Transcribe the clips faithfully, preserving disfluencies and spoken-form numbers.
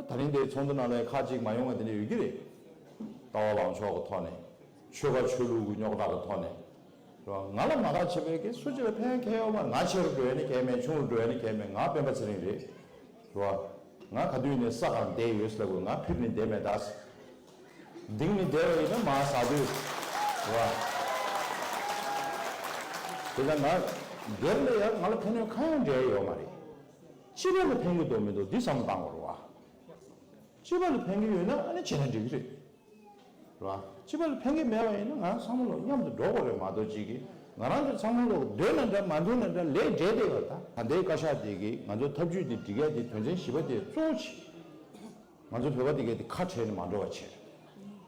ད་རིང་དེའི་ཚོགས་འདུ་ནང་ལ་ཁག་ཅིག་མ་ཡོང་བ་དེ་འདྲ་ཡོད་ཀྱི་རེད། ལྟ་བ་ལངས་ཕྱོགས་ཀྱི་ཐོག་ནས། ཆོལ་ཁ་ཆོས་ལུགས་ཀྱི་རྙོག་དྲ་གི་ཐོག་ནས། རེད་བ། ང་ལ་མ་ཁག་ཆེ་བའི་གི་སུ་གཅིག་ལ་ཕན་ཁེ་ཡོད་མ་རེད། ང་ཆེ་རུ་འགྲོ་ཡ་ནི་གལ་མེད། ཆུང་རུ་འགྲོ་ཡ་ནི་གལ་མེད། ང་སྤེན་པ་ཚེ་རིང་རེད། རེད་བ། ང་ག་དུས་ནས་ས་སྒང་བསྡད་ཡོད་ཟེར་ལབ་དགོས། ང་ཕེབས་ནས་བསྡད་མེད་ད། ལྡིང་ནས་བསྡད་པ་ཡིན་ན་མར་ཟག་དུས། རེད་བ། དེ་ལྟར་ང་སྒེར་ལ་ཡང་ང་ལ་ཕན་གནོད་གང་ཡང་འབྲེལ་ཡོད་མ་རེད། སྤྱི་པ་ལ་ཕན་གྱི་འདུག་མི་འདུག་འདི་བསམ་བློ་བཏང་དགོས་རེད་བ། སྤྱི་པ་ལ་ཕན་གྱི་ཡོད་ན་ཨ་ནི་བྱས་ན་འགྲིག་གི་རེད། རེད་བ། སྤྱི་པ་ལ་ཕན་གྱི་མེད་པ་ཡིན་ན་ང་ཚང་མ་ལོག་མཉམ་དུ་འགྲོ་དགོས་རེད་མ་གཏོགས་ཅིག་གིས་ང་རང་ཚོ་ཚང་མ་ལོག་འདོད་ན་འདྲ་མ་འདོད་ན་འདྲ་ལས་འབྲས་བསྡད་པ། ད་ད་ལྟའི་བཀའ་ཤག་དེ་གིས་ང་ཚོ་ཐབས་ཇུས་དེ་སྒྲིག་ཡ་དེ་དོན་ཚན་བཞི་པ་དེ་གཙོ་བོ་བྱས། ང་ཚོ་བོད་པ་དེ་གས་དེ་ཁ་བྲལ་ནས་མ་འགྲོ་བ་བྱས།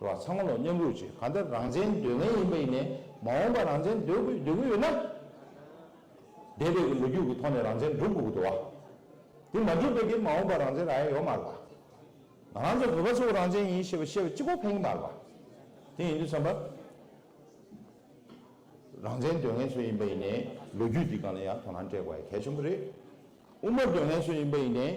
རེད་བ། ཚང་མ་ལོག་མཉམ་རུབ་བྱས། གང་ལྟར་རང་བཙན་འདོད་མཁན་ཡིན་པ་ཡིན་ནའི་མ་འོངས་པ་རང་བཙན་འདོད་དགོས་འདོད་ཀྱི་ཡོད་ན། འདས་པའི་གི་ལོ་རྒྱུས་ཀྱི་ཐོག་ནས་རང་བཙན་སྒྲུབ་དགོས་ཀྱི་འདུག་བ། དེ་མ་སྒྲུབ་པའི་གི་མ་འོངས་པ་རང་བཙན་རག་ཡ་ཡོད་མ་རེད་བ། ང་རང་ཚོ་བོད་པ་ཚོ་རང་བཙན་ཡིན་ཞེས་པ་བཤད་པ་གཅིག་པོ་ཕན་གྱི་མ་རེད་བ། དེ་ཡིན་དུས་ཙམ་པ། རང་བཙན་འདོད་མཁན་ཚོ་ཡིན་པ་ཡིན་ནའི་ལོ་རྒྱུས་འདི་སྒང་ལ་ཡང་དོ་སྣང་སྤྲད་དགོས་ཡ་གལ་ཆེན་པོ་རེད། དབུ་མ་འདོད་མཁན་ཚོ་ཡིན་པ་ཡིན་ནའི་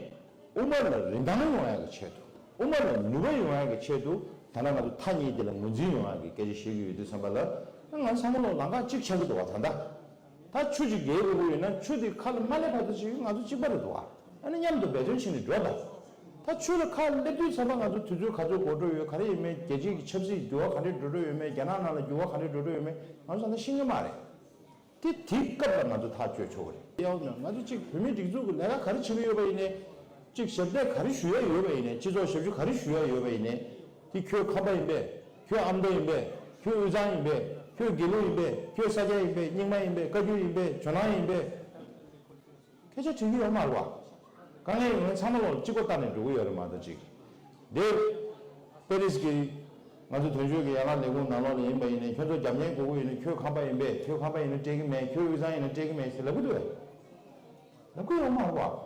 དབུ་མ་ལ་རིན་ཐང་ཡོང་ཡ་གི་ཆེད་དུ། དབུ་མ་ལ་ནུས་པ་ཡོང་ཡ་གི་ཆེད་དུ། ད་ལྟ་ང་ཚོ་མཐའ་གཉིས་དེ་ལ་ངོས་འཛིན་ཡོང་ཡ་གི་སྐད་ཆ་བཤད་ཀྱི་ཡོད་དུས་ཙམ་པ་ལ། ང་ཚང་མ་ལོག་ལམ་ཁ་གཅིག་ཆགས་ཀྱི་འདུག་བ་ད་ལྟ། ད་ཆུ་ཅིག་བརྒལ་དགོས་ཀྱི་ཡོད་ན་ཆུ་དེ་ཁ་ལ་མ་སླེབས་བར་དུ་ཅིག་ང་ཚོ་གཅིག་པ་རེད་འདུག་བ། ཨ་ནི་མཉམ་དུ་འབད་བརྩོན་བྱས་ནས་འགྲོ་དང་། ད་ཆུ་ལ་ཁ་སླེབས་དུས་ཙམ་པ་ང་ཚོ་དུས་ཚོད་ག་ཚོད་འགོར་འགྲོ་ཡོད། ག་རེ་ཡིན་མིན། རྒྱལ་སྤྱིའི་གི་ཆབ་སྲིད་འགྱུར་བ་ག་འདྲས་འགྲོ་འགྲོ་ཡོད་མེད། རྒྱ་ནག་ནང་ལ་འགྱུར་བ་ག་འདྲས་འགྲོ་འགྲོ་ཡོད་མེད་ང་ཚོ་ད་ལྟ་ཤེས་ཀྱི་མ་རེད། དེ་དེའི་སྐབས་ལ་ང་ཚོ་ཐག་གཅོད་ཆོག་གི་རེད། ཡང་ན་ང་ཚོ་གཅིག་བོད་མིའི་སྒྲིག་འཛུགས་ཀྱི་ལས་ཀ་ག་རེ་བྱེད་ཀྱི་ཡོད་པ་ཡིན་ནའི། གཅིག་ཞབས་འདེགས་ག་རེ་ཞུ་ཡ་ཡོད་པ་ཡིན་ནའི། སྤྱི་ཚོགས་ཞབས་ཞུ་ག་རེ་ཞུ་ཡ་ཡོད་པ་ཡིན་ནའི། དེ་ཁྱོད་ཁམས་པ་ཡིན་པས། ཁྱོད་ཨ་མདོ་ཡིན་པས། ཁྱོད་དབུས་གཙང་ཡིན་པས། ཁྱོད་དགེ་ལུགས་ཡིན་པས། ཁྱོད་ས་སྐྱ་ཡིན་པས། རྙིང་མ་ཡིན་པས། བཀའ་བརྒྱུད་ཡིན་པས། ཇོ་ནང་ཡིན་པས། སྐད་ཆ་དྲི་གི་ཡོད་མ་རེད་བ། དཀའ་ངལ་ཡོང་མཁན་ཚང་མ་ལོག་གཅིག་པོ་ལྟ་ནས་འགྲོ་གི་ཡོད་རེད་མ་གཏོགས་ཅིག་འདི་པེ་རིས་ཀྱི་ང་ཚོ་དོན་གཅོད་ཀྱི་ཡན་ལག་ལས་ཁུངས་ནང་ལོགས་ལ་ཡིན་པ་ཡིན་ནའི་ཁྱོད་ཚོ་རྒྱབ་གཉེར་དགོས་ཀྱི་ཡོད་ན་ཁྱོད་ཁམས་པ་ཡིན་པས། ཁྱོད་ཁམས་པ་ཡིན་ན་སྤྲད་ཀྱི་མེད། ཁྱོད་དབུས་གཙང་ཡིན་ན་སྤྲད་ཀྱི་མེད་ཟེར་ལབ་ཀྱི་འདུག་བས། ལབ་ཀྱི་ཡོད་མ་རེད་བ།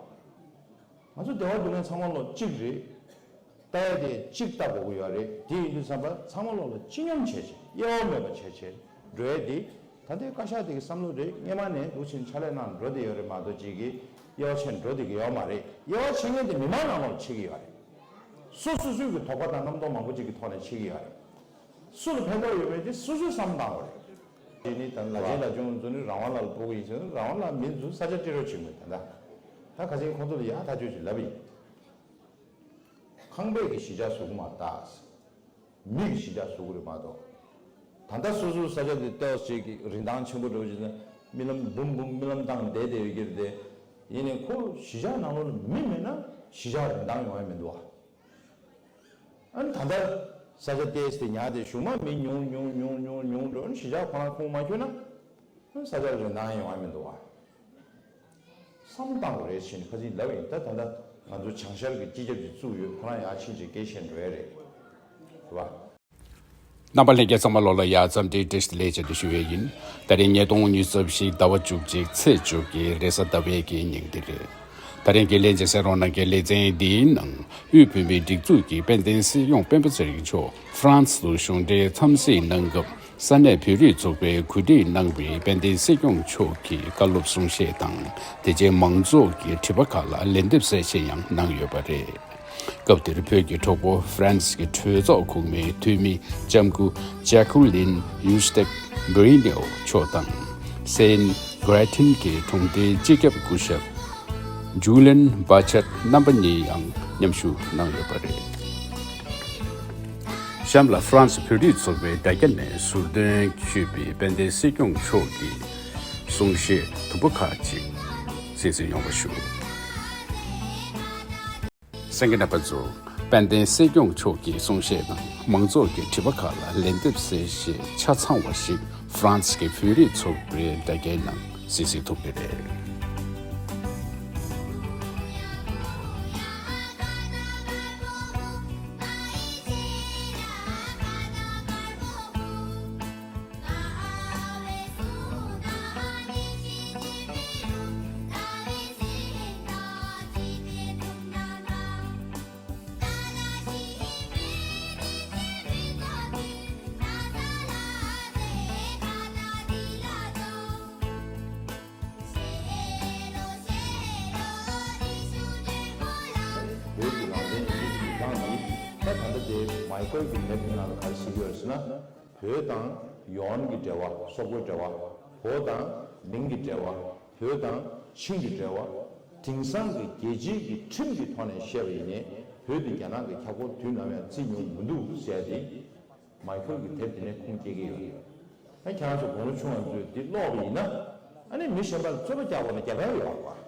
ང་ཚོ་སྡེ་བ་འདུག་མཁན་ཚང་མ་ལོག་གཅིག་རེད། ལྟ་ཡ་དེ་གཅིག་ལྟ་དགོས་ཀྱི་ཡོད་རེད། དེ་ཡིན་དུས་ཙམ་པ་ཚང་མ་ལོག་ལ་སྤྱི་སྙོམས་བྱས་བྱས། དབྱེ་བ་མེད་པ་བྱས་བྱས་འགྲོ་ཡ་དེ། ད་ལྟའི་བཀའ་ཤག་དེ་གི་བསམ་བློ་རེད། སྔོན་མ་ནས་འདུག་ཕྱིན་ཕྱག་ལས་གནང་འགྲོ་བསྡད་ཡོད་རེད་མ་གཏོགས་ཅིག་གིས་དབྱེ་བ་ཕྱེ་འགྲོ་བསྡད་ཀྱི་ཡོད་མ་རེད། དབྱེ་བ་ཕྱེ་མཁན་དེ་མི་མང་ནང་ལོགས་ཕྱེ་གི་ཡོད་རེད། སོ་སོ་སོའི་གི་དོགས་པ་དང་རྣམ་རྟོག་མང་པོ་ཅིག་གི་ཐོག་ནས་ཕྱེ་གི་ཡོད་རེད། སུ་ལ་ཕན་ཐོགས་ཡོད་མེད་དེ་སོ་སོས་བསམ་བློ་བཏང་དགོས་རེད། དེ་ནི་ད་ལ་ཆེན་ལ་ཆུང་ཚོ་ནི་རང་དབང་ལ་ཕོག་གི་ཡིན་ཟེར་ན་རང་དབང་ལ་མི་ཚོ་ས་ཆ་སྤྲད་རོགས་བྱེད་དགོས། ད་ད་ད་ཁ་སང་ཁོང་ཚོ་ལ་ཡག་ཐག་ཆོད་ཅིག་ལབ་ཡིན། ཁང་པའི་གི་གཞིས་ཆགས་བཟོ་གི་མ་རེད་ད། མི་གི་གཞིས་ཆགས་བཟོ་གི་རེད་མ་གཏོགས། ད་ལྟ་སོ་སོའི་ས་ཆ་དེ་ལྟོས་ཅིག་གི་རིན་ཐང་ཆེན་པོ་འགྲོ་བྱས་ན་རྨི་ལམ་འབུམ་འབུམ་རྨི་ལམ་བཏང་བསྡད་བསྡད་ཡོད་ཀྱི་རེད་དེ། ཡིན་ནའི་ཁོ་གཞིས་ཆགས་ནང་ལོགས་ལ་མི་མེད་ན་གཞིས་ཆགས་རིན་ཐང་ཡོང་ཡ་མི་འདུག་བ། ཨ་ནི་ད་ལྟ་ས་ཆ་ཏོག་ཙམ་ཉར་ཏེ་གཞུག་མ་མི་ཉུང་ཉུང་ཉུང་ཉུང་ཉུང་འགྲོ། ཨ་ནི་གཞིས་ཆགས་ཁོ་རང་ཁུངས་མ་འཁྱོལ་ན། ཨ་ནི་ས་ཆ་རིན་ཐང་ཡོང་བ་མི་འདུག་བ། བསམ་བཏང་དགོས་རེད་ཟེར་ནས་ཁ་སང་ལབ་ཡིན། ད་ད་ལྟ་ང་ཚོ་བྱང་ཤར་གྱི་སྤྱི་ཁྱབ་ཅིག་བཙུགས་ཡོད། ཁོ་རང་ཡར་ཕྱིན་ཅིག་སྐད་བཤད་འགྲོ་ཡ་རེད། རེད་བ། རྣམ་པ་ལྷན་རྒྱས་ཚང་མ་ལོག་ལ་ཡ་འཚམས་འདྲི་བཀྲ་ཤིས་བདེ་ལེགས་བྱས་ཏེ་ཞུ་ཡས་ཡིན། ད་རིང་ཉིས་སྟོང་ཉི་ཤུ་རྩ་བཞི་ཟླ་བ་བཅུ་གཅིག་ཚེས་བཅུ་གི་རེས་གཟའ་ཟླ་བའི་གི་ཉིན་དེ་རེད། ད་རིང་གི་ལྷན་རྒྱས་གསན་རོགས་གནང་གི་ལེ་ཚན་འདིའི་ནང་དབུས་བོད་མིའི་སྒྲིག་འཛུགས་ཀྱི་དཔལ་ལྡན་སྲིད་སྐྱོང་སྤེན་པ་ཚེ་རིང་མཆོག་ཧྥ་རན་སི་དུ་གཞུང་འབྲེལ་འཚམས་གཟིགས་གནང་སྐབས་ས་གནས་བོད་རིགས་ཚོགས་པས་གོ་སྒྲིག་གནང་བའི་དཔལ་ལྡན་སྲིད་སྐྱོང་མཆོག་གི་བཀའ་སློབ་གསུང་བཤད་དང་། དེ་རྗེས་མང་ཚོགས་ཀྱི་དྲི་བ་ཁག་ལ་ལན་འདེབས་གསལ་བཤད་ཡང་གནང་ཡོད་པ་རེད། སྐབས་དེར་བོད་ཀྱི་གྲོགས་པོ་ཧྥ་རན་སི་གི་གྲོས་ཚོགས་གོང་མའི་འཐུས་མི་ལྕམ་སྐུ་ཇེ་ཀུ་ལིན་ཡུ་སྟེག་བྷི་རི་ནེའོ་མཆོག་དང་སེན་གྷ་རེ་ཐན་གྱི་གྲོང་སྡེའི་སྤྱི་ཁྱབ་སྐུ་ཞབས་ཇུ་ལིན་བྷ་ཆད་རྣམ་པ་གཉིས་ཡང་མཉམ་ཞུགས་གནང་ཡོད་པ་རེད། གཤམ་ལ་ཧྥ་རན་སི་བོད་རིགས་ཚོགས་པའི་དྲ་རྒྱ་ནས་ཟུར་འདོན་ཞུས་པའི་དཔལ་ལྡན་སྲིད་སྐྱོང་མཆོག་གི་གསུང་བཤད་དུམ་བུ་ཁག་ཅིག་གསན་གཟིགས་ཡོང་བ་ཞུ། གསན་མཁན་རྣམ་པ་ཚོ། དཔལ་ལྡན་སྲིད་སྐྱོང་མཆོག་གི་གསུང་བཤད་དང་མང་ཚོགས་ཀྱི་དྲི་བ་ཁག་ལ་ལན་འདེབས་གསལ་བཤད་ཆ་ཚང་བ་ཞིག་ཧྥ་རན་སི་གི་བོད་རིགས་ཚོགས་པའི་དྲ་རྒྱའི་ནང་གཟིགས་གཟིགས་ཐུབ་ཀྱི་རེད། དེ་མའི་ཁེལ་གྱི་དེབ་དེ་ནང་ལ་ག་རེ་བྲིས་ཡོད་ཟེར་ན། བོད་དང་ཡོན་གྱི་འབྲེལ་བ། སོག་པོའི་འབྲེལ་བ། བོད་དང་མིང་གི་འབྲེལ་བ། བོད་དང་ཆིང་གི་འབྲེལ་བ། དེང་སང་གི་རྒྱལ་སྤྱིའི་གི་ཁྲིམས་ཀྱི་ཐོག་ནས་བཤད་པ་ཡིན་ནའི་བོད་དེ་རྒྱ་ནག་གི་ཁྱབ་ཁོངས་དུས་ནམ་ཡང་བརྩི་མྱོང་མི་འདུག་ཟེར་ཏེ། མའི་ཁེལ་གྱི་དེབ་དེ་ནས་ཁུངས་སྐྱེལ་གྱི་ཡོད། ཨ་ཁྱེད་རང་ཚོ་དགུང་ལོ་ཆུང་བ་ཚོས་འདི་ཀློག་པ་ཡིན་ན། ཨ་ནི་མི་གཞན་པ་ལ་རྩོད་པ་རྒྱག་དགོས་ན་རྒྱག་ཕན་ཡོད་པ།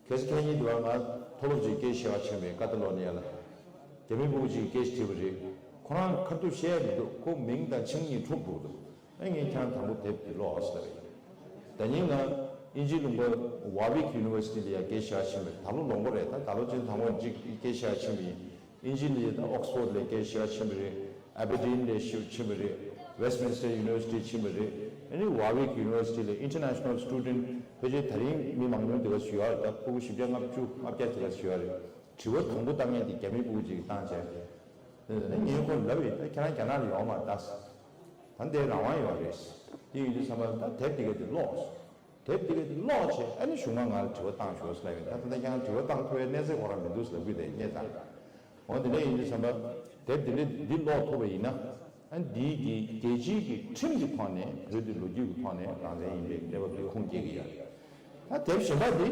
གལ་སྲིད་ཁྱེད་ཉིད་དུ་བ་ང་མཐོ་སློབ་ཅིག་སྐད་ཆ་བཤད་པར་ཕྱིན་པའི་ཀ་ཏ་ལོ་ནི་ཡ་ལ། རྒྱ་མི་སྤུ་གུ་ཅིག་གིས་སྐད་ཆ་དྲིས་པ་རེད། ཁོ་རང་ཁ་ཐུག་བཤད་མི་འདུག་ཁོ་མིང་དང་ཆིང་གཉིས་འཁྲུག་འདུག་འདུག་ཨ་ངས་ཁྱེད་རང་དང་པོ་དེབ་དེ་ཀློག་ཟེར་བ་ཡིན། ད་ཉིན་ང་དབྱིན་ཇིའི་ལུང་པ་ཝ་ཝིག་ཡུ་ནི་ཝར་སི་ཊི་ལ་ཡ་སྐད་ཆ་བཤད་ཕྱིན་པ་རེད། ད་ལོ་ལོངས་པ་རེད། ད་ད་ལོ་ཅིག་དང་པོ་ཅིག་སྐད་ཆ་བཤད་ཕྱིན་པ་ཡིན། དབྱིན་ཇི་ལ་ཡ་ད་ཨོག་སི་ཕོར་ཌི་ལ་སྐད་ཆ་བཤད་ཕྱིན་པ་རེད། ཨ་བར་ཌིན་ལ་ཕྱིན་ཕྱིན་པ་རེད། ཝེ་སི་ཊི་མིན་སི་ཊར་ཡུ་ནི་ཝར་སི་ཊི་ཕྱིན་པ་རེད། ཨ་ནི་ཝ་ཝིག་ཡུ་ནི་ཝར་སི་ཊི་ལ་ཨིན་ཊར་ནེ་ཤ་ནལ་སི་ཊུ་ཌེན་ཊི་ཕལ་ཆེར་ད་རིང་མི་མང་ཉུང་དེ་ག་ཞུ་ཡ་རེད། ད་ཕྲུ་གུ་བཞི་བརྒྱ་ལྔ་བཅུ་ལྔ་བརྒྱ་དེ་ག་ཞུ་ཡ་རེད། དྲི་བ་དང་པོ་བཏང་མཁན་དེ་རྒྱ་མི་སྤུ་གུ་ཅིག་གིས་བཏང་བྱས། དེ་ནས་ངས་ཁོ་ལབ་ཡིན། ད་ཁྱེད་རང་རྒྱ་ནག་ལ་ཡོང་མ་ད། ད་འདིར་རང་དབང་ཡོད་རེད། དེ་ཡིན་དུས་ཙམ་པ་ད་དེབ་དེ་ག་དེ་ཀློག་དེབ་དེ་ག་དེ་ཀློག་བྱས། ཨ་ནི་གཞུག་མ་ང་ལ་དྲི་བ་བཏང་ཤོག་ཟེར་ལབ་ཡིན། ད་ད་ལྟ་ཁྱེད་རང་དྲི་བ་བཏང་ཐུབ་པའི་གནས་ཚད་ཁོ་རང་མི་འདུག་ཟེར་ལབ་ཀྱི་རེད་ངས་ད། འོ་དེ་འདྲ་ཡིན་དུས་ཙམ་པ་དེབ་དེ་འདྲ་འདི་ཀློག་ཐུབ་པ་ཡིན་ན། ཨ་ནི་འདིའི་གི་རྒྱལ་སྤྱིའི་གི་ཁྲིམས་ཀྱི་ཐོག་ནས་བོད་དེ་ལོ་རྒྱུས་ཀྱི་ཐོག་ནས་རང་བཙན་ཡིན་པའི་གནས་བབ་དེ་ཁུངས་སྐྱེལ་གྱི་ཡོད། ད་དེབ་གཞན་པ་དེ་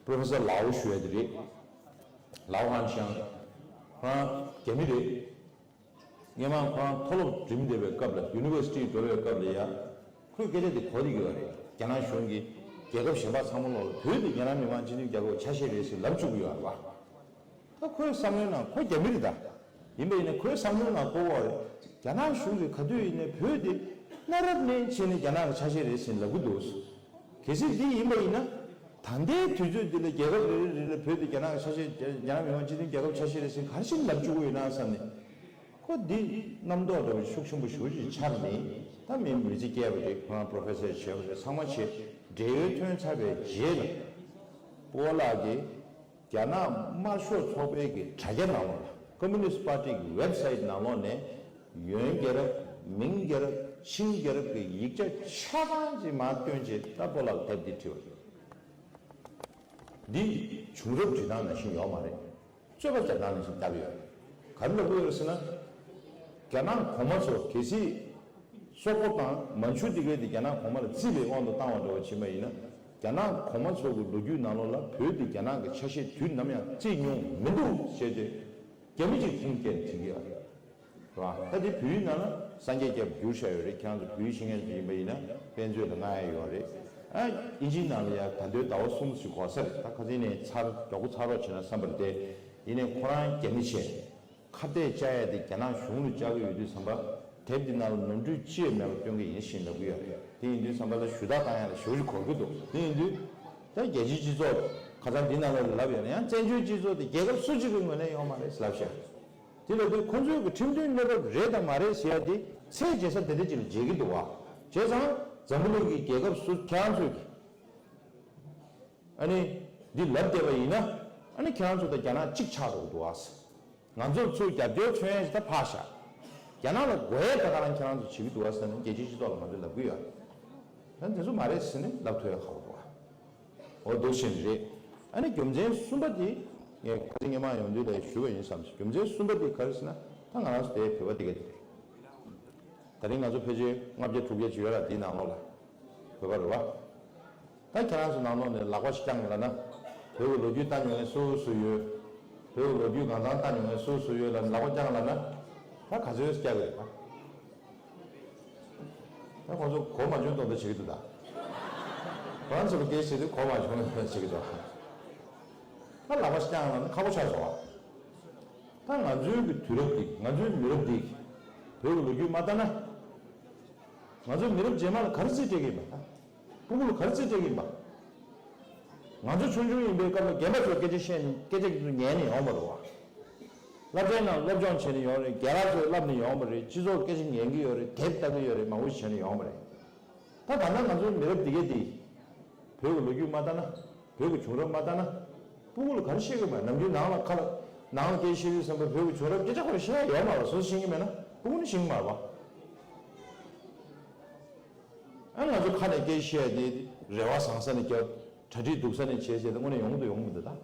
པོ་རོ་ཕེ་སར་ལའོ་ཞུ་ཡ་དེ་རེད། ལའོ་ཧན་ཤང་། ཁོ་རང་རྒྱ་མི་རེད། སྔོན་མ་ཁོ་རང་མཐོ་སློབ་འགྲིམ་བསྡད་པའི་སྐབས་ལ་ཡུ་ནི་ཝར་སི་ཊི་འགྲོ་བའི་སྐབས་ལ་ཡ། ཁོས་སྐད་ཆ་དེ་གོ་བསྡད་ཀྱི་ཡོད་རེད། རྒྱ་ནག་གཞུང་གིས་རྒྱལ་ཁབ་གཞན་པ་ཚང་མ་ལོག་ལ་བོད་དེ་རྒྱ་ནག་མི་དམངས་སྤྱི་མཐུན་རྒྱལ་ཁབ་ཆ་ཤས་རེད་ཟེར་ལབ་བཅུག་གི་ཡོད་རེད་པ། ད་ཁོའི་བསམ་བློའི་ནང་ཁོ་རྒྱ་མི་རེད་ད། ཡིན་པ་ཡིན་ན་ཁོའི་བསམ་བློའི་ནང་གོ་བ་རེད། རྒྱ་ནག་གཞུང་གིས་ག་དུས་ཡིན་ནའི་བོད་དེ་གནའ་རབས་ནས་བྱས་ནས་རྒྱ་ནག་གི་ཆ་ཤས་རེད་ཟེར་ལབ་གི་འདུག་གལ་སྲིད་འདི་ཡིན་པ་ཡིན་ན། ད་ལྟའི་དུས་ཚོད་འདི་ལ་རྒྱལ་ཁབ་རེ་རེ་རེ་ལ་བོད་དེ་རྒྱ་ནག་གི་ཆ་ཤས། རྒྱ་ནག་མི་དམངས་སྤྱི་མཐུན་རྒྱལ་ཁབ་ཆ་ཤས་རེད་ཟེར་ག་རེ་བྱས་ནས་ལབ་བཅུག་གི་ཡོད་ན་བསམ་ནས། ཁོ་འདི་རྣམ་རྟོག་འདྲ་བོ་ཤུགས་ཆེན་པོ་ཞེ་པོ་ཅིག་འཆར་ནས། ད་མི་མི་ཚེ་སྐྱེལ་བ་རེད། ཁོ་རང་པོ་རོ་ཕེ་སར་བྱས་པ་རེད། ཚང་མ་བྱས། བགྲེས་ཡོལ་ཐོན་ཚར་བའི་རྗེས་ལ་སྤོ་ལགས་ཀྱིས་རྒྱ་ནག་དམར་ཤོག་ཚོགས་པའི་གི་དྲ་རྒྱ་ནང་ལོགས་ལ། ཀོ་མུ་ནིསྟ་པར་ཊི་གི་ཝེབ་སའིཊ་ནང་ལོགས་ནས་ཡོན་རྒྱལ་རབས། མིང་རྒྱལ་རབས། ཆིང་རྒྱལ་རབས་ཀྱི་ཡིག་ཆ་ཆ་ཚང་ཅིག་མར་བཏོན་བྱས། ད་སྤོ་ལགས་དེབ་འདི་བྲིས་པ་རེད། འདི་བྱུང་རབས་འབྲི་སྟངས་ནང་བཞིན་ཡོད་མ་རེད། རྩོད་པ་རྒྱག་སྟངས་ནང་བཞིན་བརྒྱབ་ཡོད། ག་རེ་ལབ་ཀྱི་ཡོད་རེད་ཟེར་ན། རྒྱ་ནག་གོང་མ་ཚོ་གལ་སྲིད་སོག་པོ་དང་མན་ཇུ་དེ་གའི་དེ་རྒྱ་ནག་གོང་མ་ལ་བརྩིས་པའི་དབང་དུ་བཏང་བ་འདྲ་བོ་ཕྱིན་པ་ཡིན་ན། རྒྱ་ནག་གོང་མ་ཚོ་གི་ལོ་རྒྱུས་ནང་ལོགས་ལ་བོད་དེ་རྒྱ་ནག་གི་ཆ་ཤས་དུས་ནམ་ཡང་བརྩིས་མྱོང་མི་འདུག་ཟེར་ཏེ། རྒྱ་མི་གཅིག་ཁུངས་སྐྱེལ་བྱེད་ཀྱི་ཡོད་རེད། རེད་བ། ད་དེ་བོད་ཡིག་ནང་ལ་སངས་རྒྱས་སྐྱབས་བསྒྱུར་བཞག་ཡོད་རེད། ཁྱེད་རང་ཚོ་བོད་ཡིག་ཤེས་མཁན་ཅིག་ཡིན་པ་ཡིན་ན་དཔེ་མཛོད་ལ་མངགས་ཡ་ཡོད་རེད། ཨ་དབྱིན་ཇིའི་ནང་ལ་ཡ་ད་དུང་ཟླ་བ་གསུམ་ཞིག་འགོར་ས་རེད། ད་ཁ་སང་ནས་ཚར་མགྱོགས་པོ་ཚར་རོགས་བྱས་ན་བསམ་པ་རེད་དེ། ཡིན་ནའི་ཁོ་རང་རྒྱ་མི་བྱས། ཁ་གཏད་བཅག་ཡ་དེ་རྒྱ་ནག་གཞུང་ལ་བཅག་གི་ཡོད་དུས་ཙམ་པ། དེབ་འདི་ནང་ལ་ནོར་འཁྲུལ་ཅི་ཡང་མེད་པ་སྟོན་གི་ཡིན་ཞེས་ལབ་ཀྱི་ཡོད་རེད། དེ་ཡིན་དུས་ཙམ་པ་ལ་ཞུ་དག་བཏང་ཡ་ལ་ཞེ་པོ་ཅིག་གོ་གི་འདུག་དེ་ཡིན་དུས། ད་རྒྱལ་སྤྱིའི་སྤྱི་ཚོགས་ཁ་སང་འདི་ནང་ལ་ལབ་ཡོད་ན་ཡང་། བཙན་བྱོལ་སྤྱི་ཚོགས་དེ་རྒྱལ་ཁབ་སུ་གཅིག་གི་ངོས་ནས་ཡོད་མ་རེད་ལབ་བཤད། དེ་ལབ་དུས་ཁོ་ཚོའི་གི་ཁྲིམས་མཐུན་གནས་བབ་རེད་དང་མ་རེད་ཟེར་ཡ་དེ་ཚད་འཇལ་ས་དེ་འདྲ་ཅིག་ལ་འཇལ་གི་འདུག་བ། བྱས་ཙང་འཛམ་བུ་གླིང་གི་རྒྱལ་ཁབ་སུ་ཁྱེད་རང་ཚོས་གི་ཨ་ནི་འདི་ལབ་བསྡད་པ་ཡིན་ན། ཨ་ནི་ཁྱེད་རང་ཚོ་དང་རྒྱ་ནག་གཅིག་ཆགས་འགྲོ་གི་འདུག་བ། ང་ཚོར་ཚུར་རྒྱབ་སྐྱོར་མཚོན་ཡ་ཞིག་ད་ཕར་བཞག་རྒྱ་ནག་ལ་དགོས་ཡ་ད་ག་རང་ཁྱེད་རང་ཚོ་བྱེད་ཀྱི་འདུག་བ་ཟེར་ནས་རྒྱལ་སྤྱིའི་སྤྱི་ཚོགས་ལ་ང་ཚོས་ལབ་ཀྱི་ཡོད། ད་དེ་ཚོ་མ་རེད་ཟེར་ནས་ལབ་ཐུབ་ཡ་ཁག་པོ་འདུག་བ། འོ་འདུག་བཞིན་རེད། ཨ་ནི་རྒྱུ་མཚན་གསུམ་པ་དེ་ངས་ཁ་སང་སྔོན་མ་ཡོང་དུས་ལ་ཞུས་པ་ཡིན་བསམ་ཞིང་། རྒྱུ་མཚན་གསུམ་པ་དེ་ག་རེ་ཟེར་ན། ད་ང་རང་ཚོ་དེ་བོད་པ་དེ་ག་དེ་རེད། ད་རིང་ང་ཚོ་ཕལ་ཆེར་ལྔ་བརྒྱ་དྲུག་བརྒྱ་ཅིག་ཡོད་ར། དེའི་ནང་ལོགས་ལ་བོད་པ་རེད་བ། ད་ཁྱེད་རང་ཚོ་ནང་ལོགས་ནས་ལག་པ་ཞིག་བརྐྱངས་ལབ་ན། བོད་ཀྱི་ལོ་རྒྱུས་ལྟ་མྱོང་མཁན་སུ་སུ་ཡོད། བོད་ཀྱི་ལོ་རྒྱུས་གང་ཚང་ལྟ་མྱོང་མཁན་སུ་སུ་ཡོད་ལབ་ནས་ལག་པ་བརྐྱངས་ལབ་ན། ད་ག་ཚོད་བརྐྱངས་ཀྱི་རེད་པ། ད་ཁོང་ཚོ་གོ་མ་བྱུང་མདོག་མདོག་བྱེད་ཀྱི་འདུག་ད། ཁོ་རང་ཚོ་ལ་སྐད་ཆ་བཤད་དུས་གོ་མ་བྱུང་མདོག་མདོག་བྱེད་ཀྱི་འདུག་ད་ལག་པ་ཞིག་བརྐྱངས་ལབ་ན་ཁག་པོ་ཆགས་སོང་བ། ད་ང་ཚོའི་གི་དུས་རབས་འདི། ང་ཚོའི་མི་རབས་འདི་བོད་ཀྱི་ལོ་རྒྱུས་མ་ལྟ་ན། ང་ཚོའི་མི་རབས་རྗེས་མ་ལ་ག་རེ་རྩིས་སྤྲད་ཀྱི་ཡིན་པ། ད་སྤུ་གུ་ལ་ག་རེ་རྩིས་སྤྲད་ཀྱི་ཡིན་པ། ང་ཚོ་ཆུང་ཆུང་ཡིན་པའི་སྐབས་ལ་རྒན་པ་ཚོས་སྐད་ཆ་བཤད་ནས་སྐད་ཆ་དེ་ཚོ་ཉན་ནས་ཡོང་བ་རེད་བ། སློབ་གྲྭའི་ནང་སློབ་སྦྱོང་བྱས་ནས་ཡོང་རེད། རྒན་ལགས་ཚོས་བསླབ་ནས་ཡོང་བ་རེད། སྤྱི་ཚོགས་སྐད་ཆ་ཉན་གྱི་ཡོད་རེད། དེབ་ལྟ་གི་ཡོད་རེད། མང་པོ་ཞིག་བྱས་ནས་ཡོང་བ་རེད། ད་ད་ལྟ་ང་ཚོའི་མི་རབས་འདི་གས་འདི་བོད་ཀྱི་ལོ་རྒྱུས་མ་ལྟ་ན། བོད་ཀྱི་བྱུང་རབས་མ་ལྟ་ན། སྤུ་གུ་ལ་ག་རེ་བཤད་ཀྱི་མ་རེད། ནམ་རྒྱུན་ནང་ལ་ཁ་ལ་ནང་ལ་སྐད་ཆ་བཤད་དུས་ཙམ་པ་བོད་ཀྱི་བྱུང་རབས་སྐད་ཆ་ཁོ་རང་བཤད་ཡ་ཡོད་མ་རེད། སུ་ཤེས་ཀྱི་མེད་ན་སྤུ་གུ་ནི་ཤེས་ཀྱི་མ་རེད་པ། ཨ་ང་ཚོ་ཁ་ནས་སྐད་ཆ་བཤད་ཡ་དེ་རེ་བ་བཟང་ས་ནས་རྒྱབ། གྲ་སྒྲིག་སྡུག་ས་ནས་བྱས་བྱས་ཏེ་དངོས་གནས་ཡོང་གི་འདུག་ཡོང་གི་མི་འདུག་ད།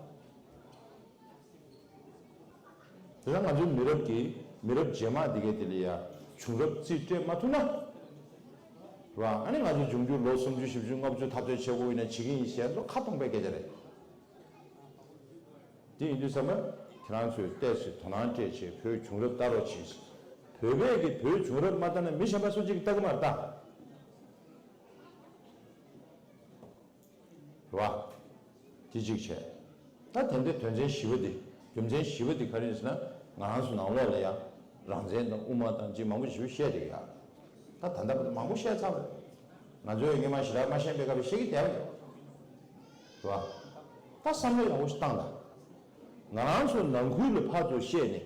དེ་ཚོ་ང་ཚོའི་མི་རབས་ཀྱི་མི་རབས་རྗེས་མ་འདི་གའི་དེ་ལ་ཡ་བྱུང་རབས་རྩིས་སྤྲད་མ་ཐུབ་ན། རེད་བ། ཨ་ནི་ང་ཚོ་འབྱུང་འགྱུར་ལོ་སུམ་ཅུ་བཞི་བཅུ་ལྔ་བཅུ་འཐབ་རྩོད་བྱེད་དགོས་ཡིན་ན་བྱེད་ཀྱི་ཡིན་ཞེས་ལོ་ཁ་སྟོང་པའི་སྐད་ཆ་རེད། དེ་ཡིན་དུས་ཙམ་པ་ཁྱེད་རང་ཚོས་ཏོག་ཙམ་དོ་སྣང་སྤྲད་བྱས་བོད་བྱུང་རབས་ལྟ་རོགས་གྱིས། བོད་པས་ཀྱི་བོད་བྱུང་རབས་མ་ལྟ་ན་མི་གཞན་པ་སུ་གཅིག་ལྟ་གི་མ་རེད་ད། རེད་བ། དེ་གཅིག་བྱས། ད་དེ་འདྲའི་དོན་ཚན་བཞི་པ་འདི་རྒྱུ་མཚན་བཞི་པ་འདི་ག་རེ་ཡིན་ཟེར་ན། ང་རང་ཚོ་ནང་ལོགས་ལ་ཡང་རང་བཙན་དང་དབུ་མ་དང་ཅིག་མང་པོ་ཞིག་བཤད་བསྡད་ཀྱི་ཡ། ད་ད་ལྟ་བར་དུ་མང་པོ་བཤད་ཚར་བ་རེད། ང་ཚོས་སྔོན་མ་ཞེ་དྲག་མ་ཤེས་པའི་སྐབས་ཤེས་ཀྱི་བསྡད་པ་རེད། རེད་བ། ད་བསམ་བློ་ཡག་པོ་ཞིག་བཏང་དང་། ང་རང་ཚོ་ནང་ཁུལ་ལ་ཕར་ཚུར་བཤད་ནས།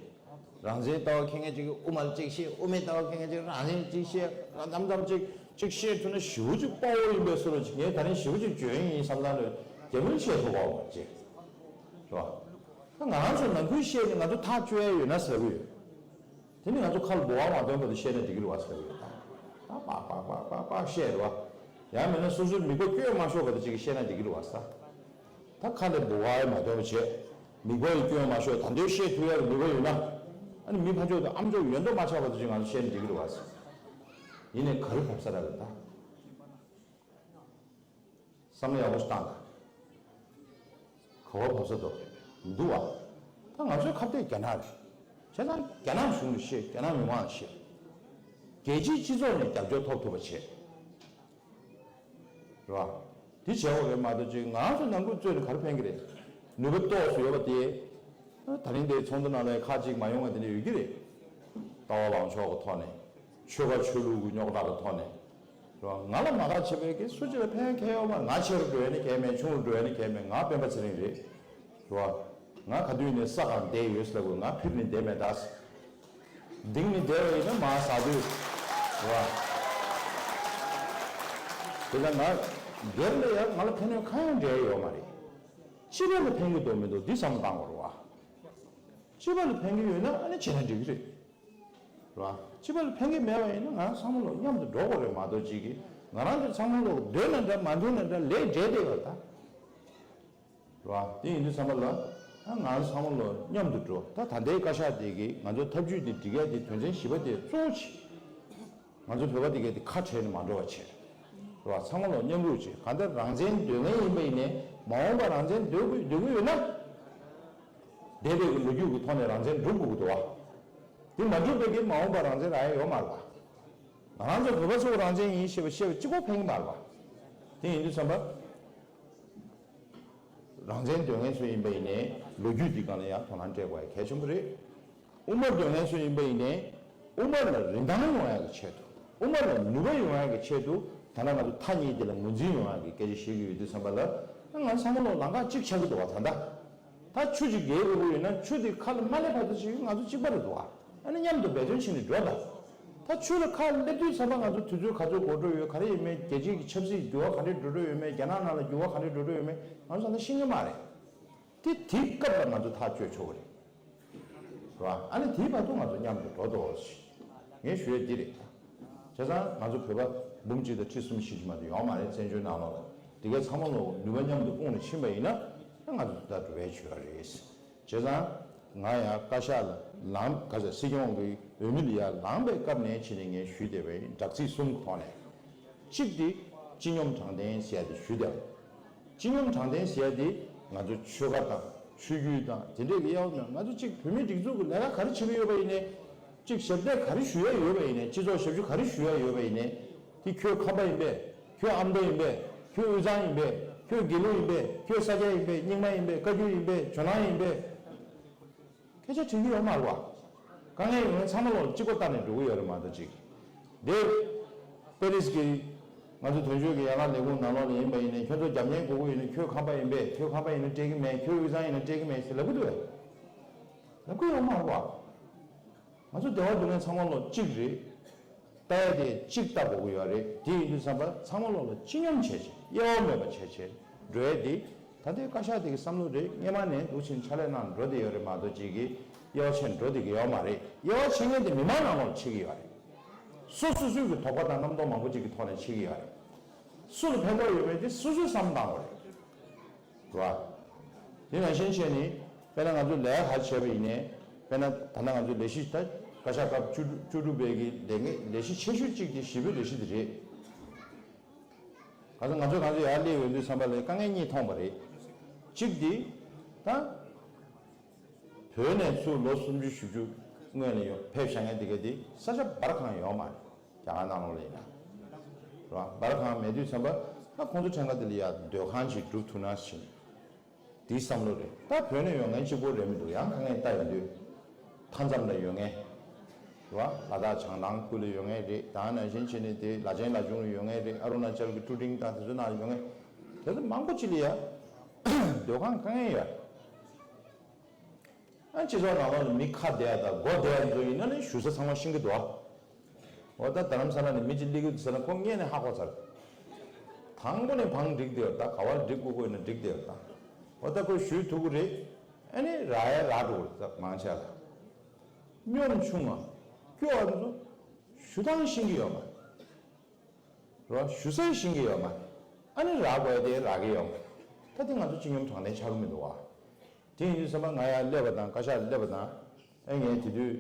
རང་བཙན་ལྟ་བ་མཁས་མཁན་ཅིག་གིས་དབུ་མར་གཅིག་བཤད། དབུ་མའི་ལྟ་བ་མཁས་མཁན་ཅིག་རང་བཙན་གཅིག་བཤད། མཚམས་མཚམས་གཅིག་གཅིག་བཤད་ཐུབ་ན་ཞེ་པོ་ཅིག་དཔའ་བོ་ཡིན་པའི་བཟོ་འདྲ་ཅིག་ངས་ད་རིང་ཞེ་པོ་ཅིག་འཇོན་ཡིན་བསམ་སྟངས་ལ་རྒྱ་མིར་བཤད་ཐུབ་པ་མ་བྱེད། རེད་བ། ད་ང་རང་ཚོ་ནང་ཁུལ་བཤད་ནས་ང་ཚོ་ཐག་གཅོད་ཡ་ཡོད་ན་ཟེར་གི་ཡོད། དེ་ནི་ང་ཚོ་ཁ་ལ་འབུ་བ་མ་ཐོན་བར་དུ་བཤད་ན་འགྲིག་གི་རེད་བ་ཟེར་གི་ཡོད་ད། ད་པག་པག་པག་པག་པག་བཤད་རེད་བ། ཡང་མིན་ན་སོ་སོའི་མིག་པ་བསྐྱོད་མ་ཆོག་བར་དུ་ཅིག་བཤད་ན་འགྲིག་གི་རེད་བ་ཟེར། ད་ཁ་ནས་འབུ་བ་ཡང་མ་ཐོན་པ་བྱས། མིག་པ་ཡང་བསྐྱོད་མ་ཆོག་ད་འདོད་བཤད་ཐུབ་ཡག་གི་མིག་པ་ཡོད་ན། ཨ་ནི་མི་ཕར་ཕྱོགས་དང་ཨ་མཆོག་ཡོད་མདོག་མ་ཆགས་བར་དུ་ཅིག་ང་ཚོ་བཤད་ན་འགྲིག་གི་རེད་བ་ཟེར། ཡིན་ནའི་ག་རེ་བབས་ས་རག་གི་ད། བསམ་བློ་ཡག་པོ་ཞིག་བཏང་དང་། ག་བ་བབས་ས་འདུག་མི་འདུག་བ། ད་ང་ཚོའི་ཁ་གཏད་རྒྱ་ནག་རེད། བྱས་ཙང་རྒྱ་ནག་གཞུང་ལ་བཤད། རྒྱ་ནག་མི་མང་ལ་བཤད། རྒྱལ་སྤྱིའི་སྤྱི་ཚོགས་ནས་རྒྱབ་སྐྱོར་ཐོབ་ཐུབ་པ་བྱེད། རེད་བ། འདི་བྱས་པ་རེད་མ་གཏོགས་ཅིག་ང་ཚོ་ནང་ཁུལ་རྩོད་ནས་ག་རེ་ཕན་གི་རེད། ནུས་པ་ཏོག་ཙམ་ཡོད་པ་དེ། ད་རིང་འདིའི་ཚོགས་འདུ་ནང་ལ་ཁག་ཅིག་མ་ཡོང་བ་དེ་འདྲ་ཡོད་ཀྱི་རེད། ལྟ་བ་ལངས་ཕྱོགས་ཀྱི་ཐོག་ནས། ཆོལ་ཁ་ཆོས་ལུགས་ཀྱི་རྙོག་དྲ་གི་ཐོག་ནས། རེད་བ། ང་ལ་མ་དགའ་བྱེད་པའི་གི་སུ་གཅིག་ལ་ཕན་ཁེ་ཡོད་མ་རེད། ང་ཆེ་རུ་འགྲོ་ཡ་ནི་གལ་མེད། ཆུང་རུ་འགྲོ་ཡ་ནི་གལ་མེད། ང་སྤེན་པ་ཚེ་རིང་རེད། རེད་བ། ང་ག་དུས་ནས་ས་སྒང་བསྡད་ཡོད་ཟེར་དགོས། ང་ཕིབས་ནས་བསྡད་མེད་ད། ལྡིང་ནས་བསྡད་པ་ཡིན་ན་མ་ཟ་དུས། རེད་བ། དེ་ལ་ང་སྒེར་ལ་ཡང་ང་ལ་ཕན་གནོད་གང་ཡང་འབྲེལ་ཡོད་མ་རེད། སྤྱི་པ་ལ་ཕན་གི་འདུག་མི་འདུག་འདི་བསམ་བློ་བཏང་དགོས་རེད་བ། སྤྱི་པ་ལ་ཕན་གི་ཡོད་ན་ཨ་ནི་བྱས་ན་འགྲིག་གི་རེད། རེད་བ། སྤྱི་པ་ལ་ཕན་གི་མེད་པ་ཡིན་ན་ང་ཚང་མ་ལོ་མཉམ་དུ་འགྲོ་དགོས་རེད་མ་གཏོགས་ཅིག་གིས་ང་རང་ཚོ་ཚང་མ་ལོ་འདོད་ན་འདྲ་མ་འདོད་ན་འདྲ་ལས་འབྲས་བསྡད་ཡོད་ད། རེད་བ། དེ་ཡིན་དུས་ཙམ་པ་ལ་ད་ང་ཚང་མ་ལོ་མཉམ་དུ་འགྲོ། ད་ད་ལྟའི་བཀའ་ཤག་དེ་གིས་ང་ཚོ་ཐབས་ཇུས་དེ་སྒྲིག་ཡ་དེ་དོན་ཚན་བཞི་པ་དེ་གཙོ་བོ་བྱས། ང་ཚོ་བོད་པ་དེ་གས་དེ་ཁ་བྲལ་ནས་མ་འགྲོ་བ་བྱས། རེད་བ། ཚང་མ་ལོ་མཉམ་རུབ་བྱས། གང་ལྟར་རང་བཙན་འདོད་མཁན་ཡིན་པ་ཡིན་ནའི་མ་འོངས་པ་རང་བཙན་འདོད་དགོས་འདོད་ཀྱི་ཡོད་ན། འདས་པའི་གི་ལོ་རྒྱུས་ཀྱི་ཐོག་ནས་རང་བཙན་སྒྲུབ་དགོས་ཀྱི་འདུག་བ། དེ་མ་སྒྲུབ་པའི་གི་མ་འོངས་པ་རང་བཙན་རག་ཡ་ཡོད་མ་རེད་བ། ང་རང་ཚོ་བོད་པ་ཚོ་རང་བཙན་ཡིན་ཞེས་པ་བཤད་པ་གཅིག་པོ་ཕན་གི་མ་རེད་བ། དེ་ཡིན་དུས་ཙམ་པ། རང་བཙན་འདོད་མཁན་ཚོ་ཡིན་པ་ཡིན་ནའི་ལོ་རྒྱུས་འདི་སྒང་ལ་ཡང་དོ་སྣང་སྤྲད་དགོས་ཡ་གལ་ཆེན་པོ་རེད། དབུ་མ་འདོད་མཁན་ཚོ་ཡིན་པ་ཡིན་ནའི་དབུ་མ་ལ་རིན་ཐང་ཡོང་ཡ་གི་ཆེད་དུ། དབུ་མ་ལ་ནུས་པ་ཡོང་ཡ་གི་ཆེད་དུ། ད་ལྟ་ང་ཚོ་མཐའ་གཉིས་དེ་ལ་ངོས་འཛིན་ཡོང་ཡ་གི་སྐད་ཆ་བཤད་ཀྱི་ཡོད་དུས་ཙམ་པ་ལ། ང་ཚང་མ་ལོ་ལམ་ཁ་གཅིག་ཆགས་ཀྱི་འདུག་བ་ད་ལྟ། ད་ཆུ་ཅིག་བརྒལ་དགོས་ཀྱི་ཡོད་ན་ཆུ་དེ་ཁ་ལ་མ་སླེབས་བར་དུ་ཅིག་ང་ཚོ་གཅིག་པ་རེད་འདུག་བ། ཨ་ནི་མཉམ་དུ་འབད་བརྩོན་བྱས་ནས་འགྲོ་དང་། ད་ཆུ་ལ་ཁ་སླེབས་དུས་ཙམ་པ་ང་ཚོ་དུས་ཚོད་ག་ཚོད་འགོར་འགྲོ་ཡོད། ག་རེ་ཡིན་མིན། རྒྱལ་སྤྱིའི་ཆབ་སྲིད་འགྱུར་བ་ག་འདྲས་འགྲོ་འགྲོ་ཡོད་མེད། རྒྱ་ནག་ནང་ལ་འགྱུར་བ་ག་འདྲས་འགྲོ་འགྲོ་ཡོད་མེད་ང་ཚོ་ད་ལྟ་ཤེས་ཀྱི་མ་རེད། དེ་དེའི་སྐབས་ལ་ང་ཚོ་ཐག་གཅོད་ཆོག་གི་རེད། རེད་བ། ཨ་ནི་དེའི་བར་དུ་ང་ཚོ་མཉམ་དུ་འགྲོ་དོ། ངས་ཞུ་ཡས་འདི་རེད། བྱས་ཙང་ང་ཚོ་བོད་པ་འབུམ་གཅིག་དང་ཁྲི་གསུམ་བཞི་བཅུ་མ་གཏོགས་ཡོད་མ་རེད། བཙན་བྱོལ་ནང་ལོགས་ལ་དེ་གའི་ཚང་མ་ལོ་ནུས་པ་མཉམ་དུ་སྤུངས་ནས་ཕྱིན་པ་ཡིན་ན་ང་ཚོ་ད་འགྲོ་བའི་ཆོས་རེད། བྱས་ཙང་ང་ཡང་བཀའ་ཤག་ལ་ལངས། ག་ཚོད་སྲིད་སྐྱོང་གི་འོས་མི་ལ་ཡར་ལངས་པའི་སྐབས་ནས་ཕྱིན་ནས་ངས་ཞུས་བསྡད་པའི་དྲག་རྩིས་གསུམ་གྱི་ཐོག་ནས། གཅིག་དེ་སྤྱི་སྙོམས་དྲང་བདེན་ཟེར་ཡ་དེ་ཞུས་བསྡད་པ། སྤྱི་སྙོམས་དྲང་བདེན་ཟེར་ཡ་དེ་ང་ཚོ་ཆོལ་ཁ་དང་ཆོས་བརྒྱུད་དང་དེ་འདྲས་ཀྱི་དབྱེ་བ་མེད། ང་ཚོ་གཅིག་བོད་མིའི་སྒྲིག་འཛུགས་ཀྱི་ལས་ཀ་ག་རེ་བྱེད་ཀྱི་ཡོད་པ་ཡིན་ནའི། གཅིག་ཞབས་སྟེགས་ག་རེ་ཞུ་ཡ་ཡོད་པ་ཡིན་ནའི། སྤྱི་ཚོགས་ཞབས་ཞུ་ག་རེ་ཞུ་ཡ་ཡོད་པ་ཡིན་ནའི། དེ་ཁྱོད་ཁམས་པ་ཡིན་པས། ཁྱོད་ཨ་མདོ་ཡིན་པས། ཁྱོད་དབུས་གཙང་ཡིན་པས། ཁྱོད་དགེ་ལུགས་ཡིན་པས། ཁྱོད་ས་སྐྱ་ཡིན་པས། རྙིང་མ་ཡིན་པས། བཀའ་བརྒྱུད་ཡིན་པས། ཇོ་ནང་ཡིན་པས། སྐད་ཆ་དྲན་གྱི་ཡོད་མ་རེད་བ། དཀའ་ངལ་ཡོང་མཁན་ཚང་མ་ལོག་གཅིག་པོ་ལྟ་ནས་འགྲོ་གི་ཡོད་རེད་མ་གཏོགས་ཅིག་འདིར་པེ་རིས་ཀྱི་ང་ཚོ་དོན་གཅོད་ཀྱི་ཡན་ལག་ལས་ཁུངས་ནང་ལོགས་ལ་ཡིན་པ་ཡིན་ནའི། ཁྱོད་ཚོ་རྒྱབ་གཉེར་དགོས་ཀྱི་ཡོད་ན་ཁྱོད་ཁམས་པ་ཡིན་པས། ཁྱོད་ཁམས་པ་ཡིན་ན་སྤྲད་ཀྱི་མེད། ཁྱོད་དབུས་གཙང་ཡིན་ན་སྤྲད་ཀྱི་མེད་ཟེར་ལབ་ཀྱི་འདུག་བས། ལབ་ཀྱི་ཡོད་མ་རེད་བ། ང་ཚོ་སྡེ་བ་སྡུག་ངན་ཚང་མ་ལོག་གཅིག་རེད། ལྟ་ཡ་དེ་གཅིག་ལྟ་དགོས་ཀྱི་ཡོད་རེད། དེ་ཡིན་དུས་ཙམ་པ་ཚང་མ་ལོག་ལ་སྤྱི་སྙོམས་བྱས་བྱས། དབྱེ་བ་མེད་པ་བྱས་བྱས་འགྲོ་ཡ་དེ། ད་ལྟའི་བཀའ་ཤག་དེ་གི་བསམ་བློ་རེད། སྔོན་མ་ནས་འདུག་ཕྱིན་ཕྱག་ལས་གནང་འགྲོ་བསྡད་ཡོད་རེད་མ་གཏོགས་ཅིག་གི་དབྱེ་བ་ཕྱེ་འགྲོ་བསྡད་ཀྱི་ཡོད་མ་རེད། དབྱེ་བ་ཕྱེ་མཁན་དེ་མི་མང་ནང་ལོགས་ཕྱེ་གི་ཡོད་རེད། སོ་སོ་སོའི་གི་དོགས་པ་དང་རྣམ་རྟོག་མང་པོ་ཅིག་གི་ཐོག་ནས་ཕྱེ་གི་ཡོད་རེད། སུ་ལ་ཕན་ཐོགས་ཡོད་མེད་དེ་སོ་སོས་བསམ་བློ་བཏང་དགོས་རེད། རེད་བ། དེ་ནང་བཞིན་བྱས་ནས་དཔེར་ན་ང་ཚོ་ལས་ཀ་ག་བྱས་པ་ཡིན་ནའི། དཔེར་ན་ད་ལྟ་ང་ཚོའི་ལས་གཞི་ད་བཀའ་ཤག་སྐབས་བཅུ་དྲུག་བཅུ་དྲུག་པའི་གི་ལས་འགན་ལས་གཞི་ཆེ་ཤོས་གཅིག་དེ་བཞི་པོའི་ལས་གཞི་དེ་རེད། ག་ཚོད་ང་ཚོ་གང་ཚོད་ཡར་སླེབས་ཡོང་དུས་ཙམ་པ་ལ་དཀའ་ངལ་གཉིས་མཐོང་བ་རེད། གཅིག་དེ་ད་བོད་ནས་ཚུར་ལོ་སུམ་ཅུ་བཞི་བཅུ་སྔོན་ལ་ཡོང་ཕེབས་བཞག་མཁན་དེ་ག་དེ་ས་ཆ་འབར་གང་ཡོད་མ་རེད། རྒྱ་གར་ནང་ལོགས་ལ་ཡིན་ན་རེད་བ། འབར་གང་མེད་དུས་ཙམ་པ་ད་ཁོང་ཚོ་ཕྲན་ག་དེ་ལ་ཡ་སྡོད་ཁང་ཅིག་སྒྲུབ་ཐུབ་ན་ཞེས། དེའི་བསམ་བློ་རེད། ད་བོད་ནས་ཡོང་མཁན་གཅིག་པོ་རེད་མི་འདུག་ཡང་དཀའ་ངལ་ལྟ་ཡོང་དུས། མཐའ་མཚམས་ལ་ཡོད་མཁན་རེད་བ། ལ་དྭགས་བྱང་ཐང་ཁུལ་ལ་ཡོད་མཁན་རེད། ད་ནང་བཞིན་བྱས་ནས་དེ་ལ་ཆེན་ལ་ཆུང་ལ་ཡོད་མཁན་རེད། ཨ་རུ་ན་ཅལ་གྱི་ཀྲུ་ཀྲིང་དང་དེ་ཚོ་ནང་ཡོད་མཁན་དེ་ཚོ་མང་པོ་ཅིག་ལ་ཡ་སྡོད་ཁང་དཀའ་ངལ་ཡོད། ཨ་སྤྱི་ཚོགས་ནང་ལོགས་ལ་མི་ཁ་བདེ་ཡ་དང་མགོ་བདེ་ཡ་ཚོ་ཡིན་ན་ནི་བཞུགས་ས་ཚང་མ་ཤེས་ཀྱི་འདུག་ཨ། འོ་ད་རྡ་རམ་ས་ལ་ནས་མི་གཅིག་སླེབས་ཀྱི་འདུག་ཟེར་ན་ཁོ་སྔོན་ནས་ཧ་གོ་ཚར། དང་པོ་ནས་བང་སྒྲིག་བསྡད་ཡོད་ད། ག་བར་སྒྲིག་དགོས་དགོས་ཡིན་ན་སྒྲིག་བསྡད་ཡོད་ད། འོ་ད་ཁོས་ཞུས་ཐུབ་ཀྱི་རེད། ཨ་ནི་རག་ཡ་རག་འགྲོ་གི་རེད་ད་མང་ཆེ་ལ། གཉོམ་ཆུང་ང་སྐྱོ་བ་ཚོ་ཞུ་སྟངས་ཤེས་ཀྱི་ཡོད་མ་རེད། རོ་ཞུ་སའི་ཤེས་ཀྱི་ཡོད་མ་རེད། ཨ་ནི་རག་དགོས་དེ་རག་གི་ཡོད་མ་རེད། ད་དེ་ང་ཚོ་སྤྱི་སྙོམས་དྲང་བདེན་ཆགས་ཀྱི་མི་འདུག་བ། དེ་ཡིན་དུས་ཙམ་པ་ང་ཡར་སླེབས་པ་དང་བཀའ་ཤག་སླེབས་པ་དང་ཨ་ངས་དེ་དུས་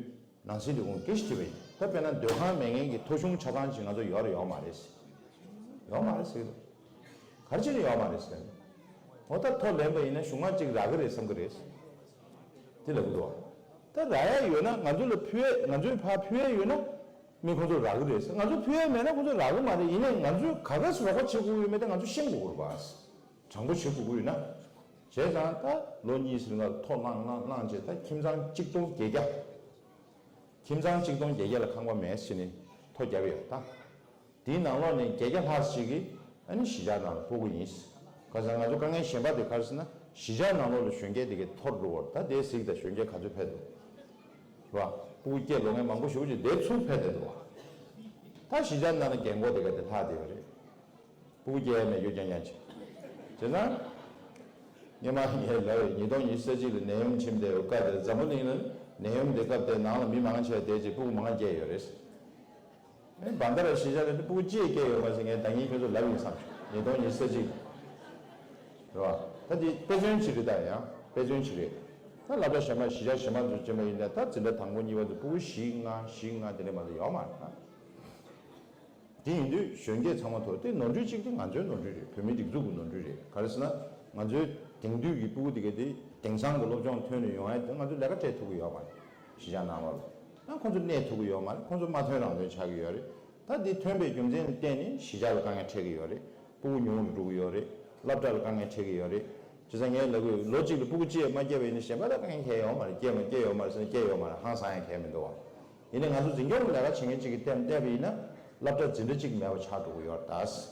ནང་སྲིད་ལས་ཁུངས་སྐད་ཆ་དྲིས་པ་ཡིན། ད་དཔེར་ན་སྡོད་ཁང་མེད་མཁན་གྱི་ཐོ་གཞུང་ཆ་ཚང་ཅིག་ང་ཚོ་ཡོད་རེད་ཡོད་མ་རེད་ཟེར། ཡོད་མ་རེད་ཟེར། ག་རེ་བྱས་ནས་ཡོད་མ་རེད་ཟེར། འོ་ད་ཐོ་ལེན་པ་ཡིན་ན་གཞུང་མང་གཅིག་རག་གི་རེད་བསམ་གི་རེད་ཟེར། དེ་ལབ་གི་འདུག་བ། ད་རག་ཡ་ཡོད་ན་ང་ཚོ་ལ་ཕུལ་ཡས་ང་ཚོའི་ཕར་ཕུལ་ཡས་ཡོད་ན། མི་ཁོང་ཚོ་རག་གི་རེད་ཟེར། ང་ཚོ་ཕུལ་ཡས་མེད་ན་ཁོང་ཚོ་རག་གི་མ་རེད། ཡིན་ནའི་ང་ཚོས་ག་ག་ཟེ་རོགས་པ་བྱེད་དགོས་ཡོད་མེད་དེ་ང་ཚོ་ཤེས་དགོས་རེད་པ། དྲང་པོ་བྱེད་དགོས་ཀྱི་ཡོད་ན། བྱས་ཙང་ད་ལོ་གཉིས་ཟིན་ལ་ཐོ་བླངས་བླངས་བླངས་བྱས་ད་ཁྱིམ་ཚང་གཅིག་སྟོང་བརྒྱད་བརྒྱ། ཁྱིམ་ཚང་གཅིག་སྟོང་བརྒྱད་བརྒྱ་ལ་ཁང་པ་མེད་ཟེར་ནས་ཐོ་བརྒྱབ་ཡོད་ད། དེའི་ནང་ལོགས་ནས་བརྒྱད་བརྒྱ་ལྷག་ཅིག་གིས་ཨ་ནི་གཞིས་ཆགས་ནང་ལ་སྤོ་གི་ཡིན། ག་ཟེར་ང་ཚོ་དཀའ་ངལ་གཞན་པ་དེ་ག་རེ་ཟེར་ན་གཞིས་ཆགས་ནང་ལོགས་ལ་གཞོན་སྐྱེས་དེ་གའི་ཐོར་འགྲོ་བར་ད་དེ་གཟིགས་དང་གཞོན་སྐྱེས་ག་ཚོད་ཕེབས་འདུག་རེད་བ། སྤུ་གུ་སྐྱེས་ལོ་ངན་མང་པོ་ཞེ་པོ་ཅིག་དེ་ཚུར་ཕེབས་བསྡད་འདུག་བ། ད་གཞིས་ཆགས་ནང་ལ་རྒན་གོག་དེ་ག་དེ་ལྷག་བསྡད་ཡོད་རེད། སྤུ་གུ་སྐྱེ་ཡ་མེད་རྒྱུ་རྐྱང་རྐྱང་བྱས། བྱས་ཙང་། སྔོན་མ་ངས་ལབ་ཡོད། ཉིས་སྟོང་ཉི་ཤུ་རྩ་གཅིག་ལ་ནད་ཡམས་ཕྱིན་པའི་སྐབས་དེར་འཛམ་བུ་གླིང་ལ་ནད་ཡམས་དེ་སྐབས་དེར་ནང་ལ་མི་མང་ཆེ་བ་བསྡད་ཅིག་སྤུ་གུ་མང་སྐྱེས་ཡོད་རེད། ཨེ་བན་ད་ར་གཞིས་ཆགས་ལ་སྤུ་གུ་གཅིག་སྐྱེས་ཡོད་མ་ཟེར་ངས་ད་ངས་ཁྱོད་ཚོ་ལབ་ཡིན་བསམ་བྱུང་། ཉིས་སྟོང་ཉི་ཤུ་རྩ་གཅིག་ལ། རེད་བ། ད་དེ་དཔེ་མཚོན་ཅིག་རེད། ད་ཡང་དཔེ་མཚོན་ཅིག་རེད། ད་སློབ་གྲྭ་གཞན་པ་གཞིས་ཆགས་གཞན་པ་ཚོ་བྱས་པ་ཡིན་ན་ད་འཛིན་གྲྭ་དང་པོ་གཉིས་པ་ཚོ་སྤུ་གུ་བཞི་ལྔ་བཞི་ལྔ་དེ་འདྲ་མ་གཏོགས་ཡོད་མ་རེད་ད། དེ་ཡིན་དུས་གཞོན་སྐྱེས་ཚང་མ་ཐོག་དེ་ནོར་འཁྲུལ་གཅིག་དེ་ང་ཚོའི་ནོར་འཁྲུལ་རེད། བོད་མིའི་སྒྲིག་འཛུགས་ཀྱི་ནོར་འཁྲུལ་རེད། ག་རེ་ཟེར་ན་ང་ཚོའི་དེང་དུས་ཀྱི་སྤུ་གུ་དེ་ག་དེ་དེང་སང་གི་སློབ་སྦྱོང་ཐོན་ནས་ཡོང་ཡ་དེ་ང་ཚོ་ལས་ཀ་སྤྲད་ཐུབ་ཀྱི་ཡོད་མ་རེད། གཞིས་ཆགས་ནང་ལོགས་ལ་ད་ཁོང་ཚོ་གནས་ཐུབ་ཀྱི་ཡོད་མ་རེད། ཁོང་ཚོ་མ་ཐོན་རང་ཐོན་ཆགས་ཀྱི་ཡོད་རེད། ད་དེ་ཐོན་པའི་རྒྱུ་མཚན་ལ་བརྟེན་ནས་གཞིས་ཆགས་ལ་དཀའ་ངལ་འཕྲད་ཀྱི་ཡོད་རེད། སྤུ་གུ་ཉུང་རུ་འགྲོ་གི་ཡོད་རེད། སློབ་གྲྭ་ལ་དཀའ་ངལ་འཕྲད་ཀྱི་ཡོད་རེད། བྱས་ཙང་ངས་ལབ་གི་ཡོད། ལོ་གཅིག་ལ་སྤུ་གུ་གཅིག་མ་སྐྱེས་པ་ཡིན་ན་གཞན་པ་ལ་དཀའ་ངལ་འཕྲད་ཡོད་མ་རེད། སྐྱེས་མ་སྐྱེས་ཡོད་མ་རེད་ཟེར་ན་སྐྱེས་ཡོད་མ་རེད། ཧང་སང་ཡ་གང་ཡང་མི་འདུག་བ། ཡིན་ནའི་ང་ཚོ་འཛིན་སྐྱོང་གི་ལས་ཀ་བྱེད་མཁན་གཅིག་གིས་བལྟས་བལྟས་པ་ཡིན་ན་སློབ་གྲྭ་འཛིན་གྲྭ་གཅིག་མེད་པ་ཆགས་འགྲོ་གི་ཡོད་རེད་ད།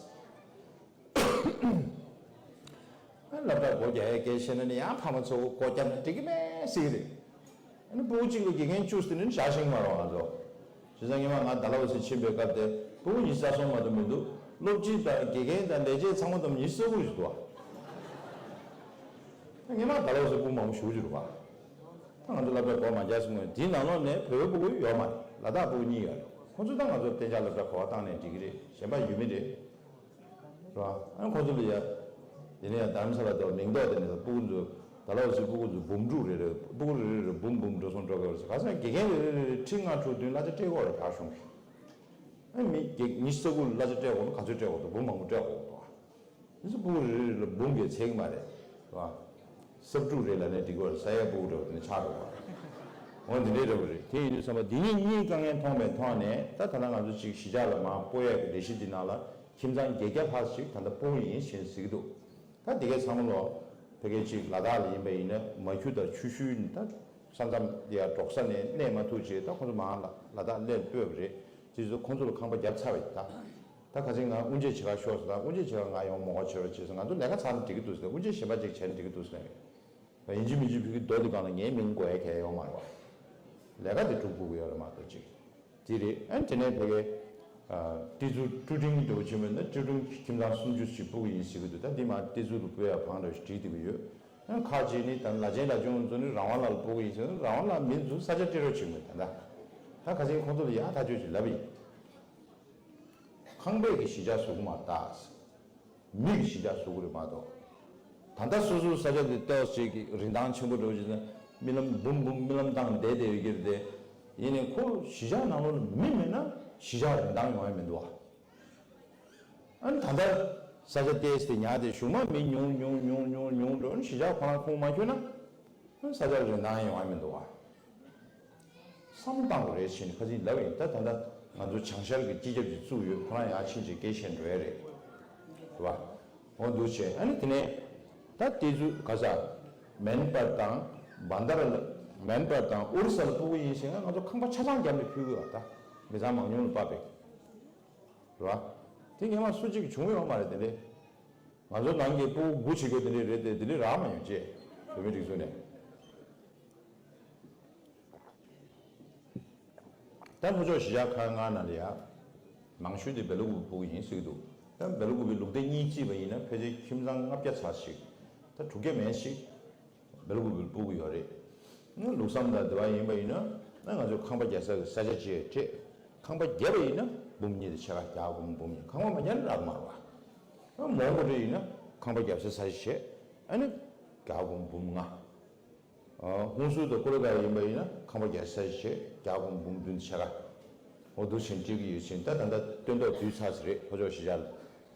སློབ་གྲྭ་སྒོ་རྒྱག་ཡས་སྐད་བཤད་ན་ནི་ཡང་ཕ་མ་ཚོ་སྒོ་བརྒྱབ་ན་འགྲིག་གི་མེད་ཟེར་གི་རེད། ཨ་ནི་སྤུ་གུ་གཅིག་ལ་དགེ་རྒན་བཅུ་ཟེར་ནས་བཞག་ཤེས་ཀྱི་མ་རེད་ང་ཚོ། བྱས་ཙང་སྔོན་མ་ང་ཌལ་ཧོ་སི་ཕྱིན་པའི་སྐབས་དེ་སྤུ་གུ་ཉི་ཤུ་རྩ་གསུམ་མ་གཏོགས་མི་འདུག་སློབ་སྤྱི་དང་དགེ་རྒན་དང་ལས་བྱེད་ཚང་མ་གཏོགས་ཉི་ཤུ་རྩ་དགུ་ཞིག་འདུག་ཨ། ད་སྔོན་མ་ཌལ་ཧོ་སི་སྤུ་གུ་མང་པོ་ཞེ་པོ་ཅིག་འདུག་ཨ། ད་ང་ཚོ་སློབ་གྲྭ་སྒོ་མ་རྒྱག་སོང་ངས་དེའི་ནང་ལོགས་ནས་བོད་པའི་སྤུ་གུ་ཡོད་མ་རེད། ལ་དྭགས་སྤུ་གུ་གཉིས་ཡོད་རེད། ཁོང་ཚོ་ད་ང་ཚོ་གཏན་འཇགས་སློབ་གྲྭ་ག་པར་བཏང་ནས་འགྲིག་གི་རེད། གཞན་པ་ཡུལ་མི་རེད། རེད་བ། ཨ་ནི་ཁོང་ཚོ་ལ་ཡ། དེ་ནས་ཡང་རྡ་རམ་ས་ལ་དེ་བ་མིང་འདོགས་དེ་ནས་སྤུ་གུ་ཚོ་ད་ལོ་ཟིག་སྤུ་གུ་ཚོ་འབུམ་དྲུག་རེ་རེ་སྤུ་གུ་རེ་རེ་རེ་འབུམ་འབུམ་འགྲོ་སོང་འགྲོ་གི་ཡོད་རེད་ཟེར། ག་ཟེར་ན་དགེ་རྒན་རེ་རེ་རེ་ཁྲི་ལྔ་དྲུག་བདུན་གླ་ཆ་སྤྲད་ཀྱི་ཡོད་རེད་བར་གཞུང་གིས། ཨ་མི་དགེ་ཉི་ཤུ་རྩ་དགུ་ལ་གླ་ཆ་སྤྲད་དགོས་ན་ག་ཚོད་སྤྲད་དགོས་འདུག་འབུམ་མང་པོ་སྤྲད་དགོས་འདུག་མི་ཚོ་སྤུ་གུ་རེ་རེ་ལ་འབུམ་གྱི་ཚད་ཀྱི་མ་རེད། རེད་བ། སྲབ་ཕྲུག་རེ་ལབ་ནས་འགྲིག་གི་རེད། ས་ཡ་སྤུ་གུ་འདྲ་བོ་དེ་ནས་ཆགས་འགྲོ་བ། འོ་འདི་འདྲའི་འདྲ་བོ་རེད། དེ་ཡིན་དུས་ཙམ་པ་འདི་གཉིས་གཉིས་དཀའ་ངལ་མཐོང་བའི་ཐོག་ནས་ད་ད་ལྟ་ང་ཚོ་གཅིག་གཞིས་ཆགས་ལ་མར་སྤོ་ཡག་གི་ལས་གཞི་འདི་ནང་ལ་ཁྱིམ་ཚང་བརྒྱད་བརྒྱ་ལྷག་ཞིག་ད་ལྟ་སྤོ་གི་ཡིན་ཞེས་ཟེར་གྱི་འདུག་ད་འདི་གའི་ཚང་མ་ལོ་ཕ་གི་གཅིག་ལ་དྭགས་ལ་ཡིན་པ་ཡིན་ན་མ་ཁྱུ་དང་ཆུ་ཤུལ་ནི་ད་ས་མཚམས་འདི་ཡར་འབྲོག་ས་ནས་གནས་མ་ཐུབ་བྱས་ད་ཁོང་ཚོ་མར་ལ་ལ་དྭགས་སླེབས་སྤོས་པ་རེད། དེ་ཚོ་ཁོང་ཚོ་ལ་ཁང་པ་བརྒྱབ་ཚར་བ་ཡིན་ད། ད་ཁ་སང་ང་དབུ་འབྱེད་བྱེད་གར་ཤོག་ཟེར། ད་དབུ་འབྱེད་བྱེད་གར་ང་ཡོང་མ་དགོས་བྱས་པ་བྱས་ཙང་ང་ཚོ་ལས་ཀ་ཚར་ན་འགྲིག་གི་འདུག་ཟེར། དབུ་འབྱེད་གཞན་པ་ཅིག་བྱས་ན་འགྲིག་གི་འདུག་ཟེར་ནས། ཡིན་གཅིག་མིན་གཅིག་ཕ་གི་རྡོ་འདི་སྒང་ལ་ངའི་མིང་འགོད་ཡ་གང་ཡང་ཡོད་མ་རེད་བ། ལས་ཀ་དེ་སྒྲུབ་དགོས་ཀྱི་ཡོད་རེད་མ་གཏོགས་ཅིག་དེ་རེད། ཨ་དེ་ནས་ཕ་གི་ཨ་ཏི་ཛུ་ཀྲུ་ཀྲིང་འདྲ་བོ་བྱས་པ་ཡིན་ན་ཀྲུ་ཀྲིང་ཁྱིམ་ཚང་སུམ་ཅུ་ཞིག་སྤོ་གི་ཡིན་ཟེར་གི་འདུག་ད་འདི་མར་ཏི་ཛུ་ལ་སྤོ་ཡ་བང་འདྲ་བོ་ཞིག་བསྒྲིགས་བསྡད་ཀྱི་ཡོད། ཨ་ཁག་ཅིག་ནི་ད་ལ་ཆེན་ལ་ཆུང་ཚོ་ནི་རང་དབང་ལ་སྤོ་གི་ཡིན་ཟེར་ན་རང་དབང་ལ་མི་ཚོ་ས་ཆ་སྤྲད་རོགས་བྱེད་དགོས། ད་ད་ད་ཁ་སང་ཁོང་ཚོ་ལ་ཡག་ཐག་ཆོད་ཅིག་ལབ་ཡིན། ཁང་པའི་གི་གཞིས་ཆགས་བཟོ་གི་མ་རེད་ད། མི་གི་གཞིས་ཆགས་བཟོ་གི་རེད་མ་གཏོགས། ད་ལྟ་སོ་སོའི་ས་ཆ་དེ་ལྟོས་ཅིག་གི་རིན་ཐང་ཆེན་པོ་འགྲོ་བྱས་ན་ རྨི་ལམ་འབུམ་འབུམ་རྨི་ལམ་བཏང་བསྡད་བསྡད་ཡོད་ཀྱི་རེད་དེ། ཡིན་ནའི་ཁོ་གཞིས་ཆགས་ནང་ལོགས་ལ་མི་མེད་ན་གཞིས་ཆགས་རིན་ཐང་ཡོང་ཡ་མི་འདུག་བ། ཨ་ནི་ད་ལྟ་ས་ཆ་ཏོག་ཙམ་དེ་ཉར་ཏེ་གཞུག་མ་མི་ཉུང་ཉུང་ཉུང་ཉུང་ཉུང་འགྲོ་ནི་གཞིས་ཆགས་ཁོ་རང་ཁུངས་མ་འཁྱོལ་ན། ཨ་ནི་ས་ཆ་ལ་རིན་ཐང་ཡོང་ཡ་མི་འདུག་བ། བསམ་བློ་བཏང་དགོས་རེད་ཟེར་ནས་ཁ་སང་ལབ་ཡིན། ད་ད་ལྟ་ང་ཚོ་བྱང་ཤར་གྱི་སྤྱི་ཁྱབ་ཅིག་བཙུགས་ཡོད། ཁོ་རང་ཡར་ཕྱིན་ཅིག་སྐད་བཤད་འགྲོ་ཡ་རེད། རེད་བ། འོ་འདུག་བྱས། ཨ་ནི་དེ་ནས་ད་དེ་ཚོ་ག་ས་མེན་པར་དང་བན་དྷ་ར་ལ་མེན་པར་དང་ཨོ་རི་ས་ལ་སྤུ་གུ་ཡིན་ཟེར་ན་ང་ཚོ་ཁང་པ་ཆ་ཚང་རྒྱབ་ནས་ཕུལ་གི་ཡོད། ད་མི་ཚང་མང་ཉུང་ལ་དཔག་པའི། རེད་བ། དེ་སྔོན་མ་སུ་གཅིག་བྱུང་ཡོད་མ་རེད། དེ་འདྲས་ང་ཚོ་ནང་གི་སྤུ་གུ་དགུ་བྱེད་དགོས་དེ་འདྲས་རེད་དེ། དེ་འདྲས་རག་མ་ཡོང་བྱས། བོད་མི་སྒྲིག་འཛུགས་ནས། ད་ལྷོ་ཕྱོགས་གཞིས་ཆགས་ཁག་ལྔ་ནང་ལ་ཡ་མང་ཤོས་དེ་བེ་ལ་ཀུ་པི་སྤུ་གུ་ཡིན་ཟེར་གྱི་འདུག་ད་བེ་ལ་ཀུ་པི་ལུག་སྡེ་གཉིས་བརྩིས་པ་ཡིན་ན་ཕལ་ཆེར་ཁྱིམ་ཚང་ལྔ་བརྒྱ་ཙམ་ཞིག་ད་དྲུག་བརྒྱ་མན་ཞིག་བེ་ལ་ཀུ་པི་སྤུ་གུ་ཡོད་རེད། ལུགས་བསམ་དང་དེ་བ་ཡིན་པ་ཡིན་ན་ང་ཚོས་ཁང་པ་རྒྱག་ས་གི་ས་ཆ་ཅིག་སྤྲད། ཁང་པ་བརྒྱབ་པ་ཡིན་ན་འབུམ་གཉིས་དང་ཕྱེད་ཀ། རྒྱ་སྒོར་འབུམ་གཉིས། ཁང་པ་མ་བརྒྱབ་ན་རག་མ་རེད་བ། མོན་གྷོ་འདྲ་ཡིན་ན་ཁང་པ་རྒྱག་ས་ས་ཆ་བྱས། ཨ་ནི་རྒྱ་སྒོར་འབུམ་ལྔ། ཨ། ཧུན་སུར་དང་ཀོ་ལི་གྷལ་ཡིན་པ་ཡིན་ན་ཁང་པ་རྒྱག་ས་ཞིག་བྱས། རྒྱ་སྒོར་འབུམ་བདུན་ཕྱེད་ཀ། འོ་འདུག་བྱས་སྤྲད་ཀྱི་ཡོད་ཕྱིན། ད་ད་ལྟ་སྟོན་ཐོག་བསྡུས་ཚར་ཟིན་རེད། ལྷོ་ཕྱོགས་གཞིས་ཆགས་ལ་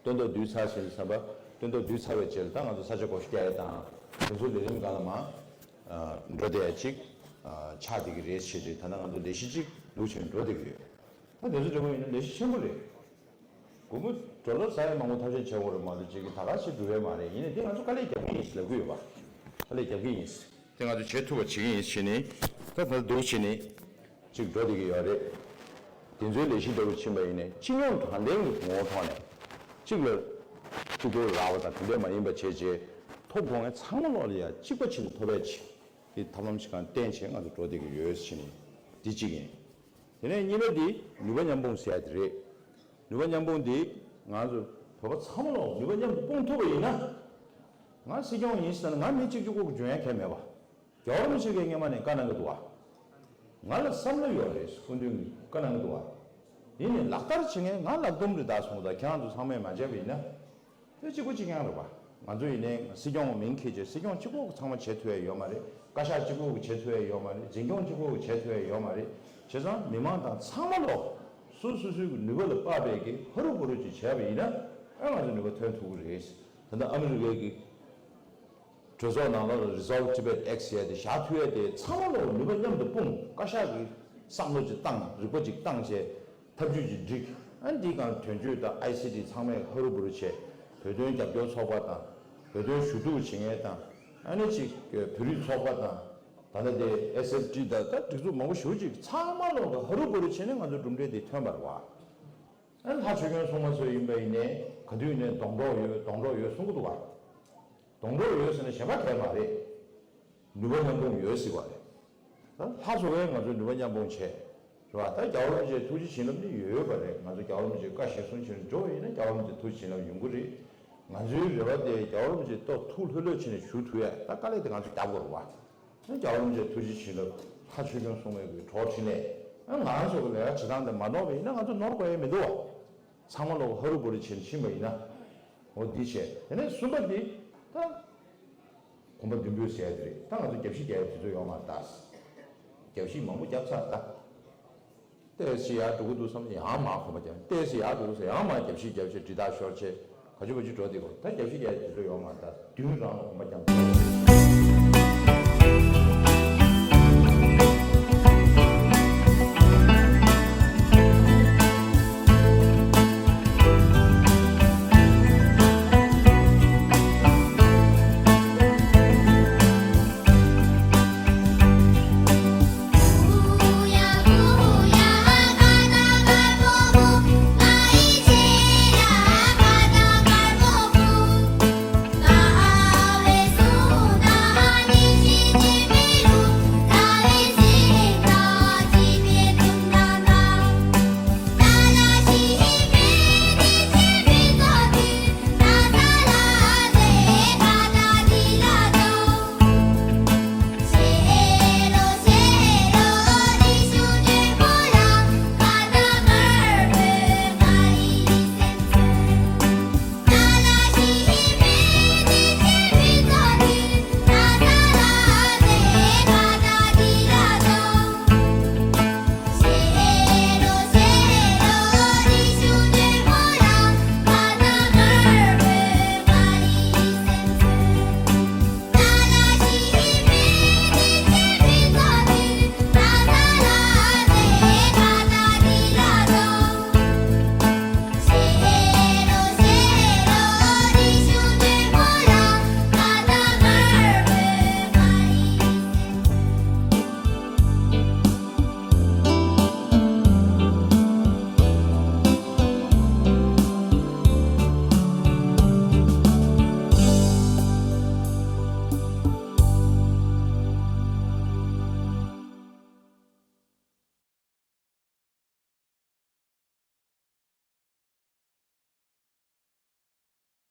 སྟོན་ཐོག་བསྡུས་ཚར་ཟིན་བསམ་པ། སྟོན་ཐོག་བསྡུས་ཚར་བའི་རྗེས་ལ་ད་ང་ཚོ་ས་ཆ་བགོ་བཤའ་རྒྱག་ཡ་དང་དེ་ཚོ་ལས་རིམ་སྒང་ལ་མར་ཨ་འགྲོ་བསྡད་ཡ་ཅིག་ཨ་ཆགས་བསྡད་ཀྱི་རེད་བྱས་རྗེས། ད་ལྟ་ང་ཚོ་ལས་གཞི་ཅིག་འདུག་བྱས་འགྲོ་བསྡད་ཀྱི་ཡོད། ད་དེ་ཚོ་འདྲ་པོ་ཡིན་ན་ལས་གཞི་ཆེན་པོ་རེད། སྒོར་མོ་ཌོ་ལར་ས་ཡ་མང་པོ་ཐབས་ཤེས་བྱེད་དགོས་རེད་མ་གཏོགས་ཅིག་གིས་ད་ག་ཞིག་འགྲུབ་ཡས་མ་རེད། ཡིན་ནའི་དེ་ང་ཚོ་དཀའ་ལས་རྒྱབ་ཀྱི་ཡིན་ཟེར་ལབ་ཀྱི་ཡོད་པ། དཀའ་ལས་རྒྱབ་ཀྱི་ཡིན། དེ་ང་ཚོ་བྱེད་ཐུབ་པ་བྱེད་ཀྱི་ཡིན་ཟེར་ནས། ད་ད་འདུག་བྱས་ནས་ཅིག་འགྲོ་བསྡད་ཀྱི་ཡོད་རེད། དེ་ཚོའི་ལས་གཞི་འདྲ་པོ་ཕྱིན་པ་ཡིན་ནའི་སྤྱི་ཡོངས་དྲང་བདེན་གྱི་ངོ་བོ་ཐོག་ནས་གཅིག་ལ་གཅིག་པོ་རག་པ་དང་དེ་འདྲས་མ་ཡིན་པ་བྱས་རྗེས་ཐོབ་དགོས་མཁན་ཚང་མ་ལོག་ལ་ཡ་གཅིག་པ་ཆེད་དུ་ཐོབ་ཡས་ཅིག་གི་ཐབས་ལམ་ཞིག་གང་བསྟེན་བྱས་ང་ཚོ་འགྲོ་བསྡད་ཀྱི་ཡོད་ཟེར་ནས་འདི་གཅིག་ཡིན། དེ་ནས་གཉིས་པ་འདི་ནུས་པ་མཉམ་སྤུངས་ཟེར་ཡ་དེ་རེད། ནུས་པ་མཉམ་སྤུངས་འདི་ང་ཚོ་བོད་པ་ཚང་མ་ལོག་ནུས་པ་མཉམ་དུ་སྤུངས་ཐུབ་པ་ཡིན་ན། ང་སྲིད་སྐྱོང་ཡིན་ཟེར་ན་ང་མི་གཅིག་གཅིག་པོ་གི་འཇོན་ཡ་གང་ཡང་མེད་པ། རྒྱལ་བ་རིན་པོ་ཆེ་གིས་སྔོན་མ་ནས་བཀའ་གནང་གི་འདུག་བ། ང་ལ་བསམ་བློ་ཡོད་རེད། སྐུ་མདུན་གྱིས་བཀའ་གནང་གི་འདུག་བ། ཡིན་ནའི་ལག་བསྟར་བྱེད་མཁན་ང་ལག་རྡུམ་རེད་ད་གསུངས། ད་ཁྱེད་རང་ཚོ་ཚང་མས་མ་བྱས་པ་ཡིན་ན། དེ་གཅིག་པོ་གཅིག་རྐྱང་རེད་པ། ང་ཚོ་ཡིན་ནའི་སྲིད་སྐྱོང་མིང་འཁྱེར་བྱས་སྲིད་སྐྱོང་གཅིག་པོ་ཚང་མ་བྱེད་ཐུབ་ཡ་ཡོད་མ་རེད། བཀའ་ཤག་གཅིག་པོ་གིས་བྱེད་ཐུབ་ཡ་ཡོད་མ་རེད། འཛིན་སྐྱོང་གཅིག་པོ་གིས་བྱེད་ཐུབ་ཡ་ཡོད་མ་རེད། བྱས་ཙང་མི་མང་དང་ཚང་མ་ལོག་སོ་སོ་སོའི་གི་ནུས་པ་ལ་དཔག་པའི་གི་ཧ་རུ་བུ་རུ་ཅིག་བྱས་པ་ཡིན་ན་ཨ་ང་ཚོ་ནུས་པ་ཐོན་ཐུབ་ཀྱི་རེད། ད་ལྟ་ཨ་མི་རི་ཀའི་གི་གྲོས་ཚོགས་ནང་ལོགས་ལ་Resolve Tibet Act ཟེར་ཡ་དེ་བཞག་ཐུབ་ཡ་དེ་ཚང་མ་ལོག་ནུས་པ་མཉམ་དུ་སྤུངས། བཀའ་ཤག་གིས་བསམ་བློ་ཅིག་བཏང་། རིག་པ་ཅིག་བཏང་བྱས། ཐབས་ཇུས་ཀྱི་སྒྲིག་ཨ་འདི་གང་དོན་གཅོད་དང་ཨའི་སི་ཊི་ཚང་མས་ཧ་རུ་བུ་རུ་བྱས། བོད་དོན་རྒྱབ་སྐྱོར་ཚོགས་པ་དང་། བོད་དོན་ཞུ་གཏུག་བྱེད་མཁན་དང་། ཨ་ནི་ཅིག་བོད་རིགས་ཚོགས་པ་དང་། ད་ལྟ་དེ་ཨེས་ཨེཕ་ཊི་དང་ད་སྒྲིག་འཛུགས་མང་པོ་ཞེ་པོ་ཅིག་ཚང་མ་ལོག་གི་ཧ་རུ་བུ་རུ་བྱས་ནས་ང་ཚོ་གྲུབ་འབྲས་དེ་ཐོན་པ་རེད་བ། ཨ་ལྷ་ཆོས་སྐྱོང་སྲུང་མ་ཚོ་ཡིན་པ་ཡིན་ནའི་ག་དུས་ཡིན་ནའི་སྡོང་གྲོགས་ཡོད། སྡོང་གྲོགས་ཡོད་གསུང་གི་འདུག་བ། སྡོང་གྲོགས་ཡོད་ཟེར་ན་གཞན་པ་གང་ཡང་མ་རེད། ནུས་པ་མཉམ་སྤུངས་ཡོད་ཟེར་བ་རེད། ད་ལྷ་ཚོགས་པས་ང་ཚོས་ནུས་པ་མཉམ་སྤུངས་བྱས། རེད་བ། ད་རྒྱལ་བ་རིན་པོ་ཆེའི་ཐུགས་རྗེ་བྱིན་རླབས་ནི་ཡོད་ཡོད་པ་རེད། ང་ཚོ་རྒྱལ་བ་རིན་པོ་ཆེའི་བཀའ་གཞིར་བཟུང་བྱས་ནས་འགྲོ་བ་ཡིན་ན་རྒྱལ་བ་རིན་པོ་ཆེའི་ཐུགས་རྗེ་བྱིན་རླབས་ཡོང་གི་རེད། ང་ཚོའི་རེ་བ་དེ་རྒྱལ་བ་རིན་པོ་ཆེ་ཏོག་ཐུགས་ལྷོད་ལྷོད་བྱས་ནས་བཞུགས་ཐུབ་ཡ་ད་དཀའ་ལས་དེ་ང་ཚོ་རྒྱབ་དགོས་རེད་བ། ད་རྒྱལ་བ་རིན་པོ་ཆེའི་ཐུགས་རྗེ་བྱིན་རླབས་ལྷ་ཆོས་སྐྱོང་སྲུང་མའི་གི་གྲོགས་འཕྲིན་ལས་ང་ཚོ་གི་ལས་ཀ་བྱེད་སྟངས་དེ་མ་ནོར་བ་ཡིན་ན་ང་ཚོ་ནོར་དགོས་ཡ་མི་འདུག་བ། ཚང་མ་ལོག་ཧ་རུ་བུ་རུ་བྱས་ནས་ཕྱིན་པ་ཡིན་ན། འོ་འདི་བྱས། དེ་ནས་གསུམ་པ་འདི་ད་གོམ་པ་མདུན་སྤོས་ཟེར་ཡ་དེ་རེད། ད་ང་ཚོ་རྒྱབ་བཤིག་རྒྱག་ཡ་དུས་ཚོད་ཡོད་མ་རེད་ད། རྒྱབ་བཤིག་མང་པོ་བརྒྱབ་ཚར་ད། ཏོག་ཙམ་ཡར་འགྲོ་གི་འདུག་བསམ་ན་ཡང་མར་གོམ་པ་རྒྱབ། ཏོག་ཙམ་ཡར་འགྲོ་གི་ཟེར་ཡང་མར་རྒྱབ་བཤིག་རྒྱབ་བྱས་འགྲིལ་ཐག་ཤོར་བྱས་ག་ཅི་ག་ཅི་འགྲོ་བསྡད་དགོས། ད་རྒྱབ་བཤིག་རྒྱག་ཡ་དུས་ཚོད་ཡོད་མ་རེད་ད། མདུན་རང་ལ་གོམ་པ་རྒྱབ།